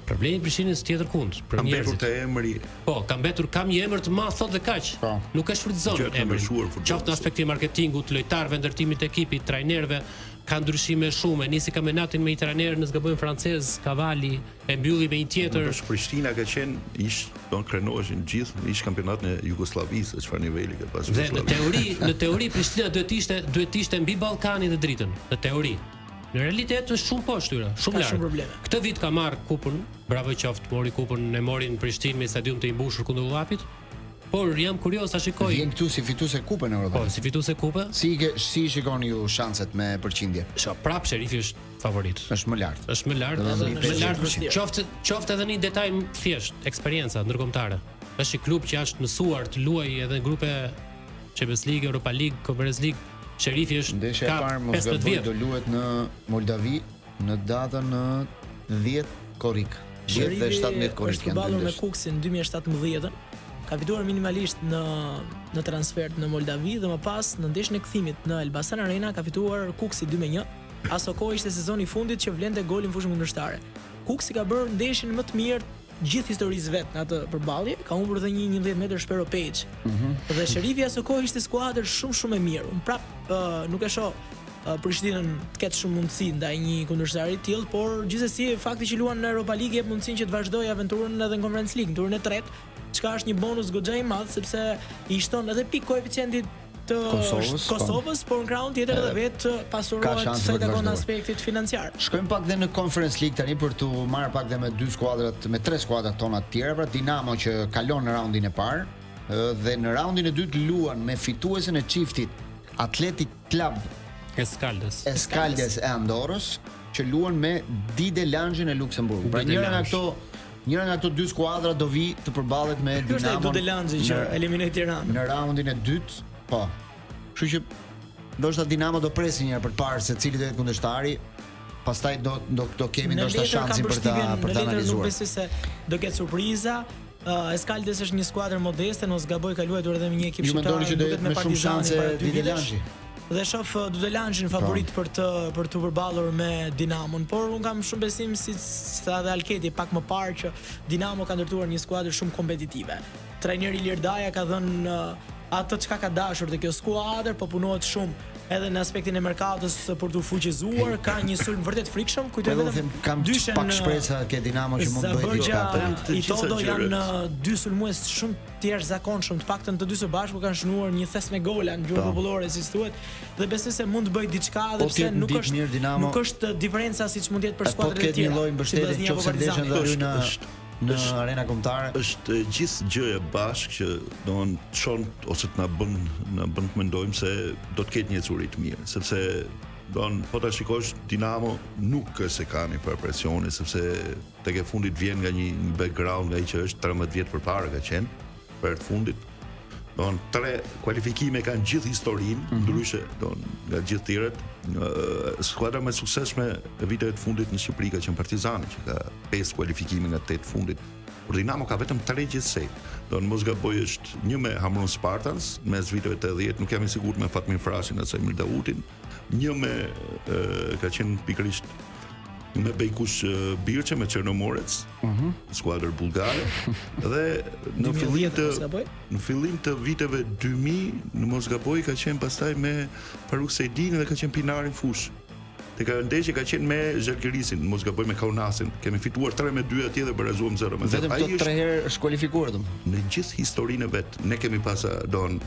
Problemi i Prishtinës tjetër kund, për Ka mbetur njerëzit. te emri Po, ka mbetur kam një emër të madh thotë dhe kaq. Po. Nuk e shfrytëzon Gjërat kanë emrin. ndryshuar në futboll. Qoftë në aspektin e marketingut, lojtarëve, ndërtimit të ekipit, trajnerëve, ka ndryshime shumë. E nisi kampionatin me një trajner, nëse gabojmë francez, Cavalli, e mbylli me një tjetër. Tash Prishtina ka qenë ish, don krenoheshin gjithë ish kampionatin e Jugosllavisë, se çfarë niveli ka pas Dhe në Jugosllavia. teori, në teori Prishtina duhet të ishte duhet të ishte mbi Ballkanin dhe Dritën, në teori. Në realitet është shumë poshtë tyre, shumë Ka larg. shumë probleme. Këtë vit ka marr kupën, bravo qoftë, mori kupën, e mori në Prishtinë me stadium të mbushur kundër Llapit. Por jam kurioz ta shikoj. Vjen këtu si fituese kupën Po, Europa. si fituese kupe. Si i ke si i shikoni ju shanset me përqindje? Sho, prap Sherifi është favorit. Është më lart. Është më lart, Do më të thonë lart, vështirë. qoftë qoftë edhe një detaj më thjesht, eksperienca ndërkombëtare. Është një klub që është mësuar të luajë edhe në grupe Champions League, Europa League, Conference League. Sherifi është Ndeshja e ka parë mos 15 gaboj vjet. do luhet në Moldavi në datën në 10 korrik. 10 dhe 17 korrik është janë dy përballur me ndeshje. Kuksin 2017-ën. Ka fituar minimalisht në në transfert në Moldavi dhe më pas në ndeshjen e kthimit në Elbasan Arena ka fituar Kuksi 2-1. Aso kohë ishte sezoni i fundit që vlente golin fushën kundërshtare. Kuksi ka bërë ndeshjen më të mirë gjithë historisë vet në atë përballje, ka humbur edhe një 11 metër Shpero Pejic. Dhe Sherifi aso kohë ishte skuadër shumë shumë e mirë. Unë prap uh, nuk e shoh uh, Prishtinën të ketë shumë mundësi ndaj një kundërshtari të tillë, por gjithsesi fakti që luan në Europa League jep mundësinë që të vazhdojë aventurën edhe në Conference League, në turin e tretë, çka është një bonus goxha i madh sepse i shton edhe pikë koeficientit të Kosovës, po. Kosovës, por në krahun tjetër edhe vetë ka pasurohet shanse sa për i të takon vazhduar. aspektit financiar. Shkojmë pak dhe në Conference League tani për t'u marrë pak dhe me dy skuadrat, me tre skuadrat tona të tjera, pra Dinamo që kalon në raundin e parë ë, dhe në raundin e dytë luan me fituesen e çiftit Athletic Club Escaldes. Escaldes e Andorrës që luan me Didelangen e Luksemburgut. Pra njëra nga Dudelange. këto njëra nga këto dy skuadra do vi të përballet me Ky është ai Dinamon. Dudelange që në- eliminoi Tiranën. në raundin e dytë, po. Kështu që ndoshta Dinamo do presin një herë për të parë se cili do jetë kundërshtari, pastaj do do do kemi Në ndoshta letër kam shansin për ta përshtypjen, për në ta letër nuk analizuar. besoj se do ketë surpriza. Uh, Escaldes është një skuadër modeste, mos gaboj ka luajtur edhe me një ekip Ju shqiptar. mendoni që do duket jetë me shumë Partizanin shanse para dy vitesh. Dudelange? Dhe shoh uh, Dudelanxhin favorit Po. për të për të përballur me Dinamon, por un kam shumë besim si tha dhe Alketi pak më parë që Dinamo ka ndërtuar një skuadër shumë kompetitive. Trajneri Ilir Daja ka dhënë uh, atë çka ka dashur te kjo skuadër, po punohet shumë edhe në aspektin e merkatos për t'u fuqizuar, ka një sulm vërtet frikshëm, kujtoj Po edhe unë vetëm them kam dyshen, pak uh, shpresa ke Dinamo që mund të bëjë diçka Zabërgja këtë vit. Të i gjitha Todo gjërat. janë uh, dy sulmues shumë të jashtëzakonshëm, të paktën të dy së bashku kanë shënuar një thes me gola në gjuhën Po. popullore, siç thuhet, dhe besoj se mund të bëj diçka edhe Po pse t'jetë nuk ditë është mirë Dinamo- nuk është diferenca siç mund të jetë për Po të skuadrat e ketë tjera. një lloj si mbështetje Vllaznia apo nëse ndeshjen Partizani. do hyjë në Është- në është- arena kombëtare. është e gjithë gjëja bashkë që domthon çon ose të na bën na bën të mendojmë se do të ketë një ecuri të mirë, sepse domthon po ta shikosh Dinamo nuk është se ka një farë presioni sepse tek e fundit vjen nga një, një background nga ai që është 13 vjet përpara ka qenë për herë të fundit. Domthon tre kualifikime kanë gjithë historinë, mm -hmm. ndryshe domthon nga gjithë tjerët. Ë, Skuadra më e suksesshme e viteve të fundit në Shqipëri ka qenë Partizani, që ka 5 kualifikime nga 8 fundit. Por Dinamo ka vetëm 3 gjithsej. Do në mos gaboj është një me Hamrun Spartans mes viteve 80, nuk jam i sigurt me Fatmir Frashin ose Emir Dautin, një me e, ka qenë pikërisht me Bejkush e, Birçe me Çernomorec, mm -hmm. skuadër bullgare dhe në fillim 2010, të mos gaboj? në fillim të viteve 2000, në mos gaboj ka qenë pastaj me Faruk Sejdin dhe ka qenë Pinari në fushë. Tek ajo ndeshje ka qenë me Zhalgirisin, mos gaboj me Kaunasin. Kemi fituar 3 me 2 atje dhe barazuam 0 me 0. Vetëm Ai këto është tre herë është kualifikuar domethënë. në gjithë historinë e vet. Ne kemi pas don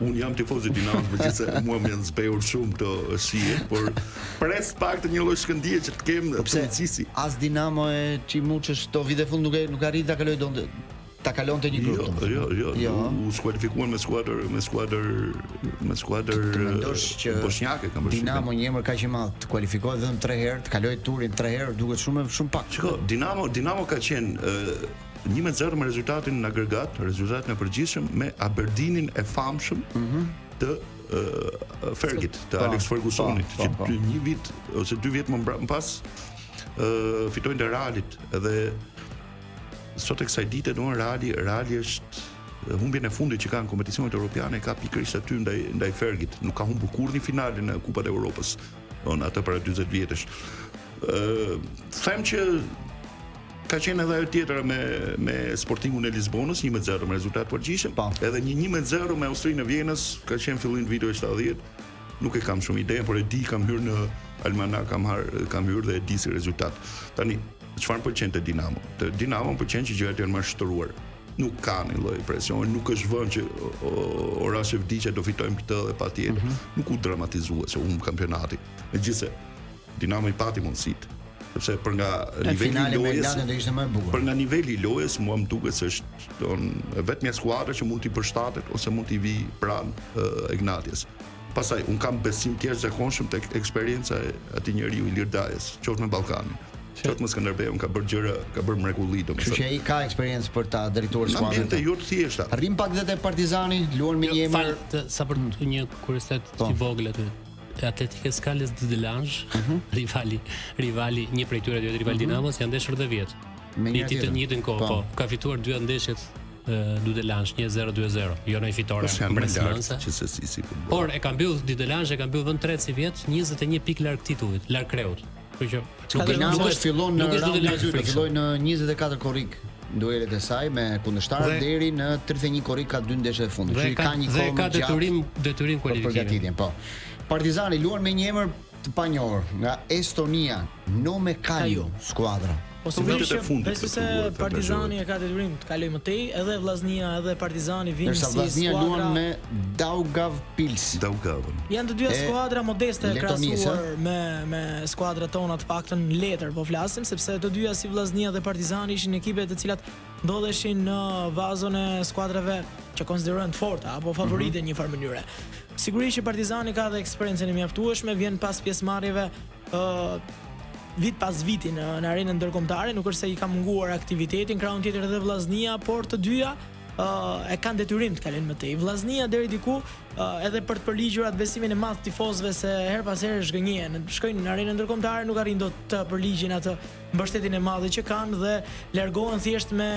Unë jam tifoz i Dinamos, megjithëse mua më janë zbehur shumë këto shije, por pres pak të një lloj shkëndije që të kem Po të pse nxisi. as Dinamo e Çimuçës këto vite fund nuk e nuk arriti ta kalojë donte ta kalonte një grup Jo, domethënë. jo, jo, Jo. u, u skualifikuan me skuadër, me skuadër, me skuadër Të mendosh që bosnjake kam përshtypjen. Dinamo një emër kaq i madh të kualifikohet vetëm 3 herë, të kalojë turin 3 herë, duket shumë shumë pak. Shiko, Dinamo, Dinamo ka qenë ë, 1-0 me rezultatin në agregat, rezultatin e përgjithshëm me Aberdenin e famshëm të ë, Fergit, të Po, Alex Fergusonit, po, që po, po. dy- një vit ose dy vjet më mbra- më pas ë fitojnë të Realit edhe sot e kësaj dite domethënë Reali Reali është humbjen e fundit që ka në kompeticionet europiane ka pikërisht aty ndaj ndaj Fergit. Nuk ka humbur kurrë një finale në Kupat e Europës. Domethënë atë para 40 vjetësh. Ë them që ka qenë edhe ajo tjetra me me Sportingun e Lisbonës 1-0 me rezultat të përgjithshëm. Po. Edhe një 1-0 me Austrinë e Vjenës ka qenë fillim të viteve 70. Nuk e kam shumë ide, por e di kam hyrë në almanak, kam har, kam hyrë dhe e di si rezultat. Tani, çfarë më pëlqen te Dinamo? Te Dinamo më pëlqen që gjërat janë më shtruar. Nuk ka një lloj presioni, nuk është vënë që Orashe vdiqja do fitojmë këtë dhe patjetër. Mm -hmm. Nuk u dramatizua se u humb kampionati. Megjithëse. Dinamo i pati mundësitë, sepse për nga niveli i lojës do ishte më e bukur. Për nga niveli i lojës mua më duket se është don e vetmja skuadër që mund t'i përshtatet ose mund t'i vijë pranë Egnatias. Pastaj un kam besim të jashtëzakonshëm tek eksperienca e atij njeriu Ilir Dajës, qoftë me Ballkanin, qoftë me Skënderbeun, ka bërë gjëra, ka bërë mrekulli domethënë. Kështu që ai ka eksperiencë për ta drejtuar skuadrën. Ambiente jo të thjeshta. Rrim pak dhe te Partizani, luan me një emër. Fal, sa për mm. një kuriozitet po. i vogël aty. Atletik Escales Dudelange, mm -hmm. rivali, rivali një prej tyre dy rival mm -hmm. Dinamos janë ndeshur dhe vjet. Me një të njëjtën kohë, po. po. Ka fituar dy ndeshjet Dudelange 1-0 2-0. Jo ndonjë fitore po mbresëlënëse. Gjithsesi si futboll. Por e ka mbyll Dudelange e ka mbyll vend tretë sivjet, 21 pikë larg titullit, larg kreut. Kështu që nuk Dinamo është fillon në raundin e dytë, filloi në 24 korrik duelet e saj me kundërshtarët deri në 31 korrik ka dy ndeshje të fundit. Kështu që ka një kohë më ka detyrim detyrim kualifikimi. Për përgatitjen, po. Partizani luan me një emër të panjohur nga Estonia, Nome Kalju, skuadra. Po sigurisht që besoj se Partizani e ka detyrim të kalojë më tej, edhe Vllaznia edhe Partizani vinë si skuadra. Vllaznia luan me Daugavpils. Daugavën. Janë të dyja skuadra modeste krahasuar me me skuadrat tona të paktën në letër po flasim sepse të dyja si Vllaznia dhe Partizani ishin ekipe të cilat ndodheshin në vazon e skuadrave që konsiderohen të forta apo favorite në mm -hmm. një farë mënyre. Sigurisht që Partizani ka dhe eksperiencën e mjaftueshme, vjen pas pjesëmarrjeve ë uh, vit pas viti në në arenën ndërkombëtare, nuk është se i ka munguar aktiviteti, në krahun tjetër edhe Vllaznia, por të dyja uh, e kanë detyrim të kalojnë më tej. Vllaznia deri diku uh, edhe për të përligjur atë besimin e madh të tifozëve se herë pas here zhgënjehen, shkojnë në arenën ndërkombëtare, nuk arrijnë dot të përligjin atë mbështetjen e madhe që kanë dhe largohen thjesht me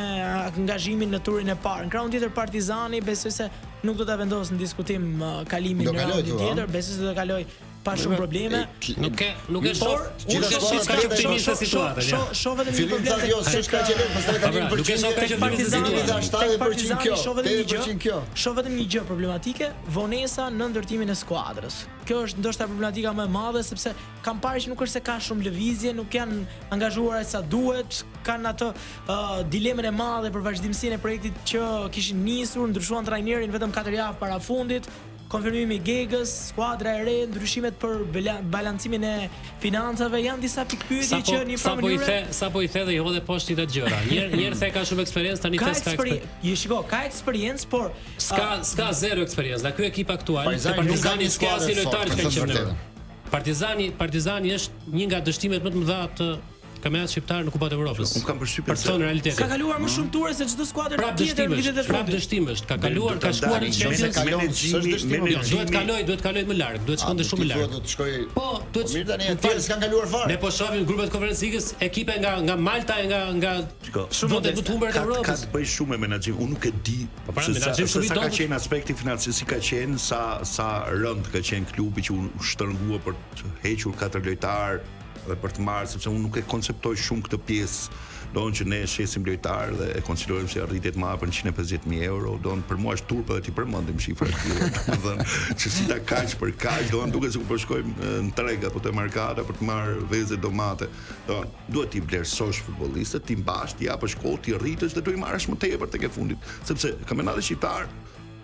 angazhimin në turin e parë. Në krahun tjetër Partizani besoj se nuk do ta vendosë në diskutim kalimin në raundin tjetër, besoj se do të kalojë pa shumë probleme. Nuk e nuk e shoh. Unë shoh si ka optimiste situata. Shoh shoh vetëm një problem. Jo, s'është kaq e lehtë, pastaj tani për Nuk e shoh kaq Partizani, tek Partizani kjo, shoh vetëm një gjë. Kjo. Shoh vetëm një gjë problematike, vonesa në ndërtimin e skuadrës. Kjo është ndoshta problematika më e madhe sepse kam parë që nuk është se ka shumë lëvizje, nuk janë angazhuar aq sa duhet, kanë atë uh, dilemën e madhe për vazhdimësinë e projektit që kishin nisur, ndryshuan trajnerin vetëm 4 javë para fundit, konfirmimi i Gegës, skuadra e re, ndryshimet për balancimin e financave janë disa pikëpyetje që në një farë mënyre sapo i the, sapo i the dhe i hodhe poshtë të gjëra. Një herë një herë the ka shumë eksperiencë, tani the s'ka eksperiencë. Jo, shiko, ka eksperiencë, por s'ka s'ka zero eksperiencë. Nga ky ekip aktual, te Partizani s'ka asnjë lojtar që ka qenë në Partizani, Partizani është një nga dështimet më të mëdha të kampionatit shqiptar në Kupat e Evropës. Unë kam përshtypjen se realitetin. Ka kaluar më shumë ture se çdo skuadër tjetër në vitet e fundit. Prap dështim është, ka kaluar, ka shkuar në Champions, menaxhimi, jo, duhet kaloj, duhet kaloj më larg, duhet shkonte shumë më larg. Do të shkoj. Po, duhet. Po mirë tani aty s'kan kaluar fare. Ne po shohim grupet Conference League-s, ekipe nga nga Malta e nga nga shumë vendet më të humbura të Evropës. Ka të bëjë shumë me menaxhim. Unë nuk e di po pra, se sa, se sa ka qenë aspekti financiar, si ka qenë, sa sa rënd ka qenë klubi që u shtrëngua për të hequr katër lojtarë dhe për të marrë sepse unë nuk e konceptoj shumë këtë pjesë, domethënë që ne shesim lojtarë dhe e konsiderojmë si arritje të madhe për 150.000 euro, domethënë për mua është turp edhe t'i përmendim shifra të tilla, domethënë që si ta kaq për kaq, domethënë duket sikur po shkojmë në treg apo te markata për të marrë vezë domate. Domethënë duhet t'i vlerësosh futbollistët, t'i mbash, t'i japësh kohë, t'i rritësh dhe t'i marrësh më tepër tek e fundit, sepse kampionati shqiptar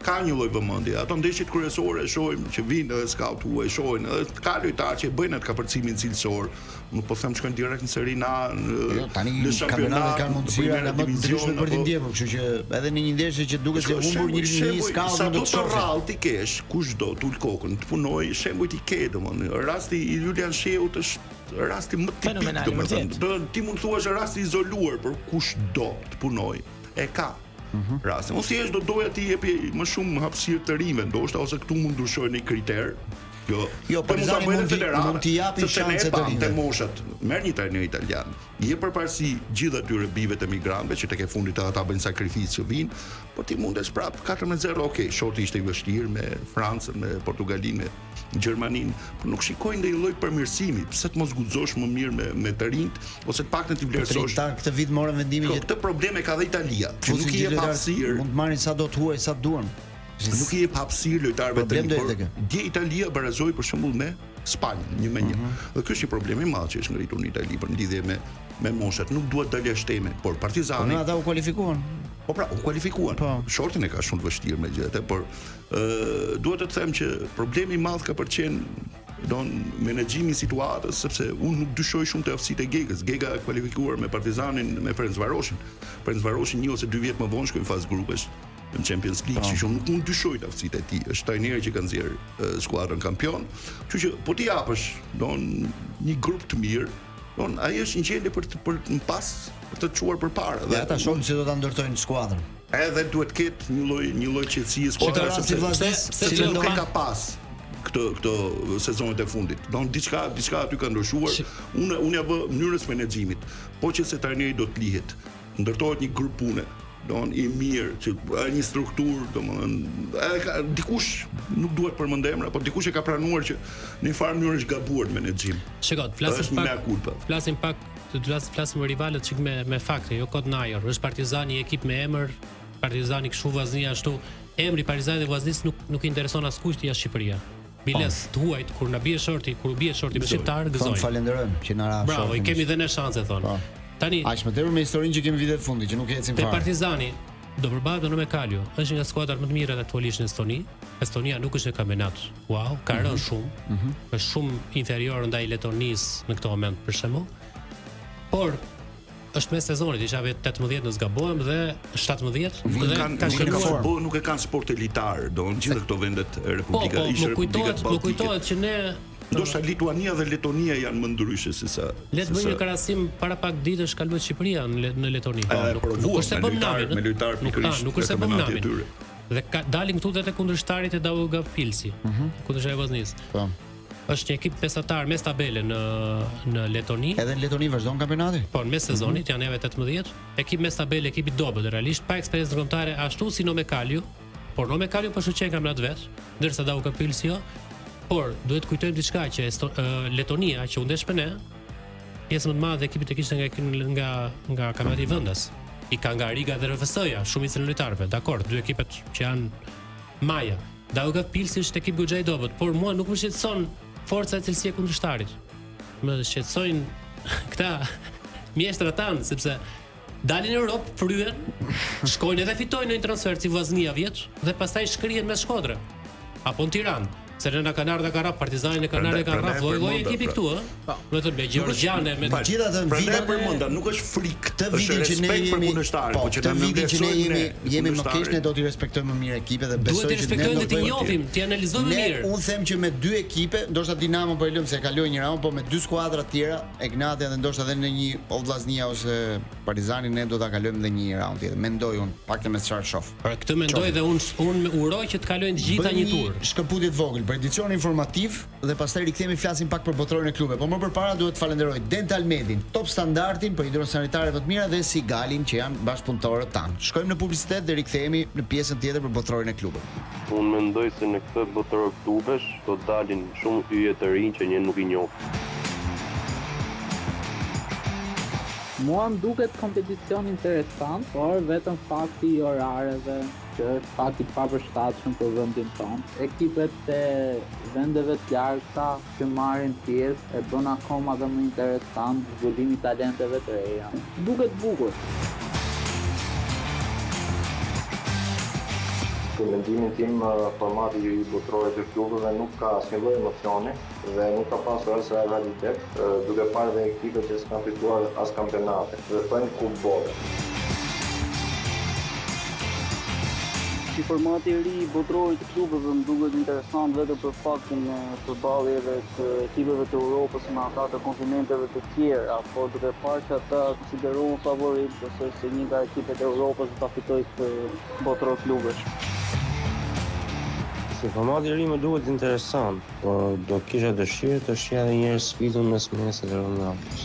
ka një lloj vëmendje. Ato ndeshjet kryesore shohim që vijnë edhe scout huaj, shohin edhe ka lojtarë që e bëjnë atë kapërcimin cilësor. Nuk po them shkojnë direkt në Serinë A, në jo, tani në kampionatet kanë mundësi nga më të ndryshme për të ndjekur, kështu që edhe në një ndeshje që duket se humbur një një scout mund të shohë. Rrallë ti kesh, kush do të ul kokën, të punojë, shembujt i ke domethënë. Rasti i Julian Shehut është rasti më tipik domethënë. Do ti mund të thuash rasti i izoluar, por kush do të punojë, e ka. Mm -hmm. Rastin. Unë thjesht do doja t'i jepi më shumë hapësirë të rinjve, ndoshta ose këtu mund ndryshojë një kriter. Jo, jo po mund ta bëjë federata. Mund t'i japi shanse të rinjve. Te moshat, merr një trajner italian. I jep përparësi gjithë atyre bijve të emigrantëve që tek e fundit ata bëjnë sakrificë që vijnë, po ti mundesh prap 4-0, ok, shorti ishte i vështirë me Francën, me Portugalinë, me Gjermaninë, por nuk shikoj ndonjë lloj përmirësimi, pse të mos guxosh më mirë me me të rinjtë ose të paktën t'i vlerësosh. Të këtë vit morën vendimin që këtë problem e ka dhe Italia, që nuk i jep hapësirë. Mund të marrin sa do të huaj, sa të duan. Nuk i jep hapësirë lojtarëve të rinj. Por dje Italia barazoi për shembull me Spanjën, një me një. Mm -hmm. Dhe ky është një problem i madh që është ngritur në Itali për në lidhje me me moshat. Nuk dua të dal jashtë teme, por Partizani. Po ata u kualifikuan. Po pra, u kualifikuan. Po. Shortin e ka shumë të vështirë me gjëtë, por ë duhet të them që problemi i madh ka për qenë. Don menaxhimi i situatës sepse unë nuk dyshoj shumë te aftësitë e Gegës. Gega ka kualifikuar me Partizanin, me Ferencvaroshin. Ferencvaroshi një ose dy vjet më vonë shkoi në fazë grupesh në Champions League, kështu që unë nuk mund dyshoj te aftësitë e tij. Është trajneri që ka nxjerr skuadrën kampion. Kështu që po t'i japësh don një grup të mirë, don ai është në gjendje për të për të më pas për të çuar përpara dhe ata shohin se do ta ndërtojnë skuadrën. Edhe duhet të ketë një lloj një lloj qetësie skuadra sepse Vllaznisë, sepse nuk e ka pas këto këto sezonet e fundit. Don diçka diçka aty ka ndryshuar. Unë unë ja vë mënyrës menaxhimit. Po që se trajneri do të lihet, ndërtohet një grup pune, don i mirë, që ka një strukturë, domethënë, edhe ka dikush nuk duhet përmend emra, por dikush e ka pranuar që në një farë mënyrë është gabuar në menaxhim. Shiko, të flasim pak, flasim pak, të flasim, flasim për rivalët çik me me fakte, jo kot në ajër. Është Partizani ekip me emër, Partizani kështu Vllaznia ashtu. Emri Partizani dhe Vllaznisë nuk nuk i intereson askujt jashtë Shqipëria. Biles po. të huajt kur na bie shorti, kur u bie shorti me shqiptar, gëzojnë. Thonë falenderojmë që na ra shorti. Bravo, i kemi dhe ne shanse thonë. Po. Tani, aq më tepër me historinë që kemi vitet e fundit që nuk ecim fare. Te Partizani do përballet me Nõmme Kalju. Është një nga skuadrat më të mira aktualisht në Estoni. Estonia nuk është në kampionat. Wow, ka rënë mm -hmm. shumë. Mm -hmm. Është shumë inferior ndaj Letonisë në këtë moment për shembull. Por është mes sezonit, isha vetë 18 nëse s'gabohem dhe 17 dhe kanë ka shënuar futboll nuk e kanë sport elitar, do në gjithë këto vendet e Republika, po, po, ish më kujtohet, më kujtohet që ne Ndoshta Lituania dhe Letonia janë më ndryshe se sa. Le të bëjmë një krahasim para pak ditësh ka luajtur Shqipëria në në Letoni. Po, nuk, nuk është se bëm namin, me lojtar pikërisht. Nuk është se bëm namin. Dhe ka, dalim këtu dhe te kundërshtarit e Daugavpilsi, mm -hmm. kundërshtari i Vllaznisë. Po. Është një ekip mesatar mes tabele në në Letoni. Edhe në Letoni vazhdon kampionati? Po, në mes sezonit mm -hmm. janë java 18. Ekip mes tabele, ekip i dobët, realisht pa eksperiencë ndërkombëtare ashtu si Nõmme Kalju, por Nõmme Kalju po shkëlqen kampionat vet, ndërsa Daugavpilsi jo. Por duhet të kujtojmë diçka që Esto, uh, Letonia që u ndesh me ne, pjesën më të madhe të ekipit e kishte nga nga nga kampionati vendas. I ka nga Riga dhe RFS-ja, shumicën e lojtarëve. Dakor, dy ekipet që janë maja. Daugavpilsi është ekip goxha i dobët, por mua nuk më shqetëson forca e cilësia e kundërshtarit. Më shqetësojnë këta mjeshtrat tanë, sepse dalin në Europë, fryhen, shkojnë edhe fitojnë në një transfertë si Vllaznia vjet dhe pastaj shkrihen me Shkodrën apo në Tiranë. Se ne na kanë ardhur ka rrah Partizanin e kanë ardhur ka rrah lloj lloj ekipi pra. këtu, ë. Po. Do të thotë me Gjeorgjiane, me gjithë atë vitin e përmenda, nuk është frikë. Këtë vitin që ne jemi po, po që këtë vitin që ne jemi jemi më keq ne do t'i respektojmë më mirë ekipet dhe besoj që ne do t'i njohim, t'i analizojmë më mirë. Unë them që me dy ekipe, ndoshta Dinamo po e lëm se e kaloi një raund, po me dy skuadra të tjera, Egnatia dhe ndoshta edhe në një o Vllaznia ose Partizani ne do ta kalojmë edhe një raund tjetër. Mendoj unë, paktën me çfarë shoh. Pra këtë mendoj dhe unë unë uroj që të kalojnë të gjitha një tur. Shkëputje të vogël për edicion informativ dhe pastaj rikthehemi flasim pak për botërorin e klubeve. Po më përpara duhet të falenderoj Dental Medin, Top Standardin për hidrosanitare më të mira dhe Sigalin që janë bashkëpunëtorët tanë. Shkojmë në publicitet dhe rikthehemi në pjesën tjetër për botërorin e klubeve. Unë mendoj se në këtë botëror klubesh do dalin shumë yje të rinj që ne nuk i njohim. Mua më duket kompeticion interesant, por vetëm fakti i orareve që është pak i papërshtatshëm për vendin tonë. Ekipet e vendeve të largëta që marrin pjesë e bën akoma dhe më interesant zbulimi i talenteve të reja. Duket bukur. Për mendimin tim, formati i Botërorit të Klubeve nuk ka asnjë lloj emocioni dhe nuk ka pasur as rivalitet, duke parë dhe ekipet që s'kanë fituar as kampionate dhe thonë Kupë Bote. Si formati i ri i Botërorit të Klubeve më duket interesant vetëm për faktin e përballjeve të ekipeve të Europës me ata të kontinenteve të tjera, por duke parë që ata konsiderohen favoritë, besoj se një nga ekipet e Europës do ta fitojë këtë Botëror Klubesh. Si format i ri më duket interesant, por do kisha dëshirë të shihja edhe një herë sfidën mes Messit dhe Ronaldos.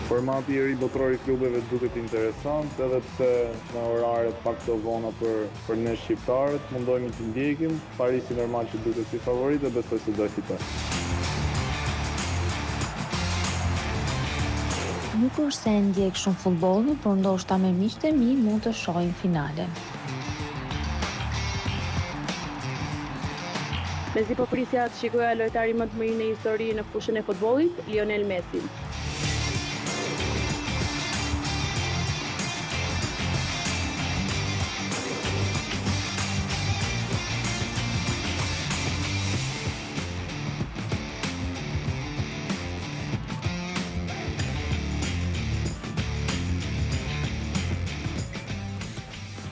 Formati i ri botëror i klubeve duket interesant, edhe pse me orare pak të vona për për ne shqiptarët, mundohemi t'i ndjekim. Parisi normal që duket si favorit dhe besoj se do e fitojë. Nuk është se e ndjek shumë futbollin, por ndoshta me miqtë e mi mund të shohim finalen. Mezi po prisja të shikoja lojtarin më të mirë në histori në fushën e futbollit, Lionel Messi.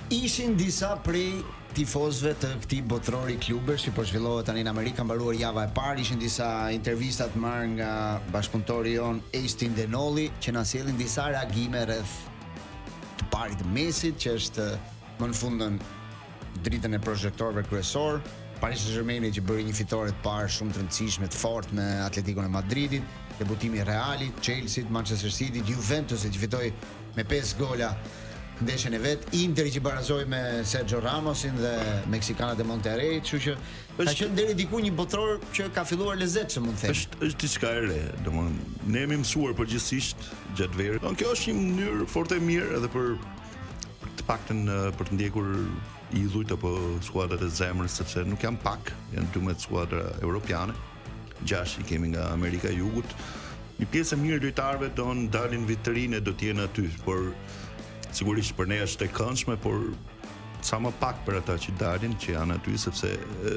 Ishin disa prej tifozëve të këtij botërori klubesh që po zhvillohet tani në Amerikë, ka mbaruar java e parë, ishin disa intervista të marrë nga bashkëpunëtori jonë Estin Denolli që na sjellin disa reagime rreth të parit të Messit, që është më në fund në dritën e prozhektorëve kryesor, Paris Saint-Germain që bëri një fitore të parë shumë të rëndësishme, të fortë me Atleticon e Madridit, debutimi i Realit, Chelsea-t, Manchester City, Juventusit që fitoi me 5 gola ndeshjen e vet, Interi që barazoi me Sergio Ramosin dhe meksikanët e Monterrey, kështu që ka qenë deri diku një botëror që ka filluar lezetshëm, mund të them. Është është diçka e re, domethënë ne jemi mësuar përgjithsisht gjatë verës. Domethënë kjo është një mënyrë fort e mirë edhe për për të paktën për të ndjekur idhujt apo skuadrat e zemrës sepse nuk janë pak, janë 12 skuadra europiane. 6 i kemi nga Amerika e Jugut. Një pjesë e mirë e lojtarëve do të dalin në vitrinë do të jenë aty, por sigurisht për ne është e këndshme, por sa më pak për ata që dalin, që janë aty sepse e,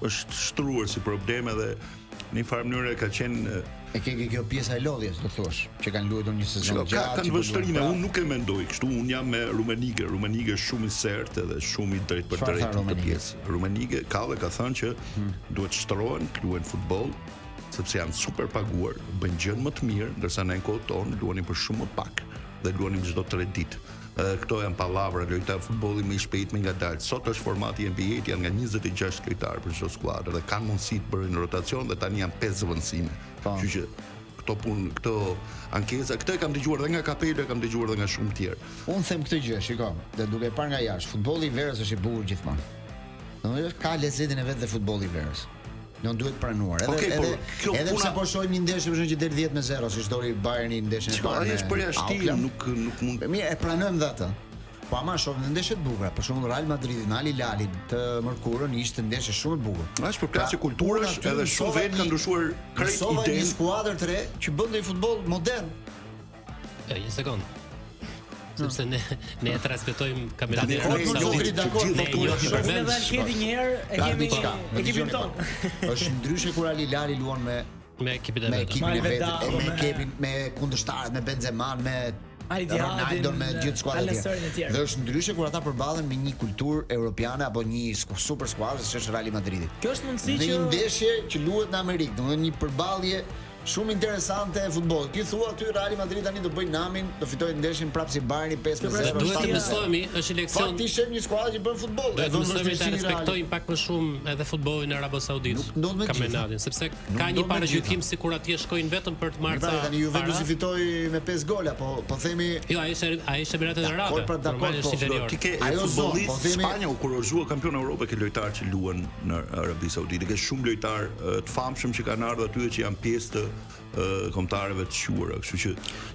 është shtruar si problem edhe në një farë mënyre ka qenë E ke ke kjo pjesa e lodhjes, do thuash, që kanë luajtur një sezon gjatë. Ka kanë vështrime, unë nuk e mendoj kështu, unë jam me Rumenige, Rumenige është shumë i sertë edhe shumë i drejtpërdrejtë në këtë pjesë. Rumenige ka dhe ka thënë që hmm. duhet shtrohen, të luajnë futboll, sepse janë super paguar, bëjnë gjën më të mirë, ndërsa ne në kohën tonë luanim për shumë më pak dhe luanim çdo 3 ditë. Edhe këto janë pallavra, lojtar futbolli më i shpejtë, më i ngadaltë. Sot është formati i NBA-t, janë nga 26 lojtarë për çdo skuadër dhe kanë mundësi të bëjnë rotacion dhe tani janë 5 zëvendësime. Po. Kështu që këto punë, këto ankesa, këtë e kam dëgjuar dhe nga Kapelo, e kam dëgjuar dhe nga shumë të tjerë. Unë them këtë gjë, shiko, dhe duke e parë nga jashtë, futbolli i verës është i bukur gjithmonë. Domethënë ka lezetin e vet dhe futbolli i verës. Do duhet pranuar. Edhe okay, edhe kjo edhe puna... pse po shohim një ndeshje për shembull që del 10 me 0, siç doli Bayerni në ndeshjen e parë. Ai është përjashtim, nuk nuk mund. Mirë, e pranojmë dhe atë. Po ama shohim dhe ndeshje të bukura. Për shembull Real Madridi me Al Hilalin të mërkurën ishte ndeshje shumë e bukur. Është përplasje pra, kulturash edhe shumë vetë kanë ndryshuar krejt idenë. Një skuadër të re që bën një futboll modern. Jo, një sekond. Sepse ne ne e transmetojmë kampionatin e Arabisë Saudite. Dakord, ne jo të përmend. Ne kemi një herë e kemi ekipin tonë. Është ndryshe kur Al Hilali luan me me ekipin e vet. Me ekipin e vet, me ekipin me kundërshtarët, me Benzema, me Ronaldo me gjithë skuadrat e tjera. Dhe është ndryshe kur ata përballen me një kulturë europiane apo një super skuadër siç është Real Madridi. Kjo është mundësi që në një ndeshje që luhet në Amerikë, domethënë një përballje Shumë interesante e futbollit. Ti thua aty Real Madrid tani do bëjë namin, do fitojë ndeshjen prapë si Bayerni 5-0. Duhet të mësohemi, është një leksion. Fakt ishte një skuadër që bën futboll. Duhet të mësohemi ta respektojmë pak më shumë edhe futbollin e Arabisë Saudite. Nuk ndodh me kampionatin, sepse ka një paragjykim sikur atje shkojnë vetëm për të marrë ca. Pra, tani Juventusi fitoi me 5 gola, po po themi Jo, ai është ai është Emiratet Arabe. Pra, dakord, po, po, ti ke ajo zonë, po themi Spanja u kurorëzua kampion Europe ke lojtarë që luan në Arabi Saudite. Ke shumë lojtarë të famshëm që kanë ardhur aty dhe që janë pjesë të kombëtareve të shquara, kështu që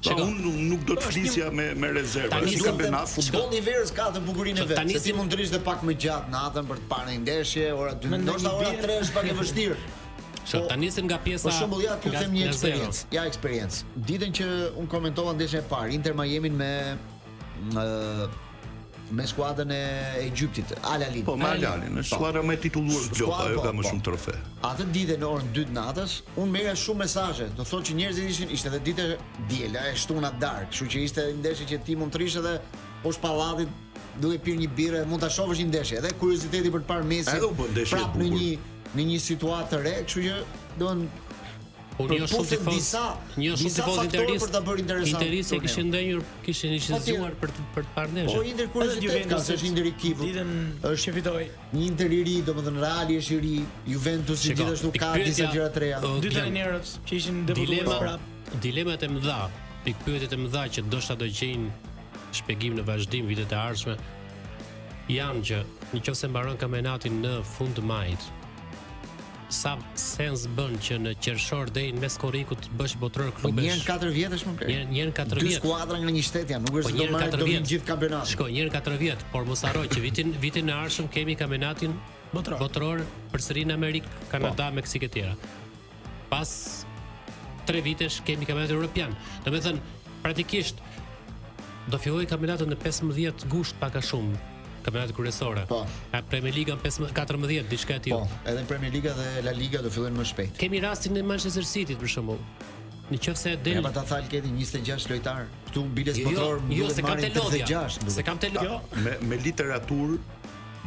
pra, unë nuk do të flisja me me rezerva. Tani është kampionat futbolli i verës ka atë bukurinë e vet. Se ti mund të rrish dhe pak më gjatë natën për të parë një ndeshje, ora 2, ndoshta ora 3 është pak e vështirë. Po, ta nisim nga pjesa. Për shembull, ja t'ju them një eksperiencë. Ja eksperiencë. Ditën që unë komentova ndeshjen e parë, Inter Miami me ë me skuadrën e Egjiptit, Al Ahly. Po, me Al Ahlin, është po. skuadra më e titulluar në glob, ajo ka më po. shumë trofe. Atë ditë në orën 2 të natës, unë merrja shumë mesazhe, do thotë që njerëzit ishin, ishte edhe ditë diela, e shtuna darkë, kështu që ishte një ndeshje që ti mund të rrish edhe poshtë pallatit duke pirë një birrë, mund ta shohësh një ndeshje, edhe kurioziteti për të parë Messi. Edhe u bë ndeshje e bukur. Prapë në një në një situatë të re, kështu që do Unë jo shumë tifoz, disa, një shumë disa tifoz interist për ta bërë interesant. Interist e kishin ndenjur, kishin ishin zgjuar për të për të parë ndeshjen. Po Inter kuriozitet ka se është Inter i Kivut. Ditën është që fitoi. Një Inter i ri, domethënë Reali është i ri, Juventusi gjithashtu ka disa gjëra të reja. Dy trajnerët që ishin debutuar prapë. Dilemat e mëdha, pikëpyetjet e mëdha që ndoshta do gjejnë shpjegim në vazhdim vitet e ardhshme janë që në qoftë se mbaron kampionatin në fund të majit, sa sens bën që në qershor deri në mes korrikut të bësh botëror po, klubesh. Po një herë në 4 vjet është më bler. Një një herë në 4 vjet. Dy skuadra nga një shtet janë, nuk është po, se do marrë do vinë gjithë kampionatin. Shko, një herë në 4 vjet, por mos harro që vitin vitin e ardhshëm kemi kampionatin botëror. Botëror përsëri në Amerikë, Kanada, po. Meksikë e tjera. Pas 3 vitesh kemi kampionatin evropian. Domethënë, praktikisht do fillojë kampionati në 15 gusht pak a shumë kampionatet kryesore. Po. A Premier Liga në 15 14 diçka e tillë. Po, edhe Premier Liga dhe La Liga do fillojnë më shpejt. Kemi rastin e Manchester City për shembull. Në qoftë se del Ja pa ta tha Alketi 26 lojtar. Këtu biles Jo, jo, botëror jo, duhet se kam marrin te lodhja. 36. duhet. Se kam te lodhja. Me me literaturë,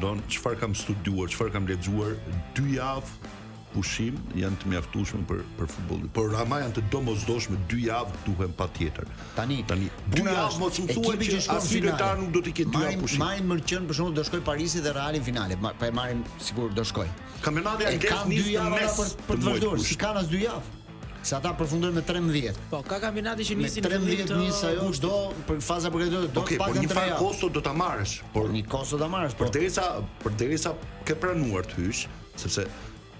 don çfarë kam studiuar, çfarë kam lexuar, dy javë pushim janë të mjaftueshme për për futbollin. Por ama janë të domosdoshme, dy javë duhen patjetër. Tani, tani dy Puna javë është, mos më thuaj ekipi që shkon asnjë finale. lojtar nuk do t'i ketë dy javë Marrim pushim. marrim Mërqën për shembull do shkoj Parisi dhe Reali në finale. Ma, po e marrim sigur do shkoj. Kampionati E anglez kanë nis dy në javë mes ata për për të të muajit vazhduar, gusht. si kanë as dy javë. Se ata përfundojnë me 13. Po, ka kampionati që Me nisin në fillim 13 të nis ajo gushtit. do për faza përgatitore do Okej, të por paktën një 3 farë javë. kosto do ta marrësh, por Një kosto do marrësh, po. Përderisa përderisa ke pranuar të hysh, sepse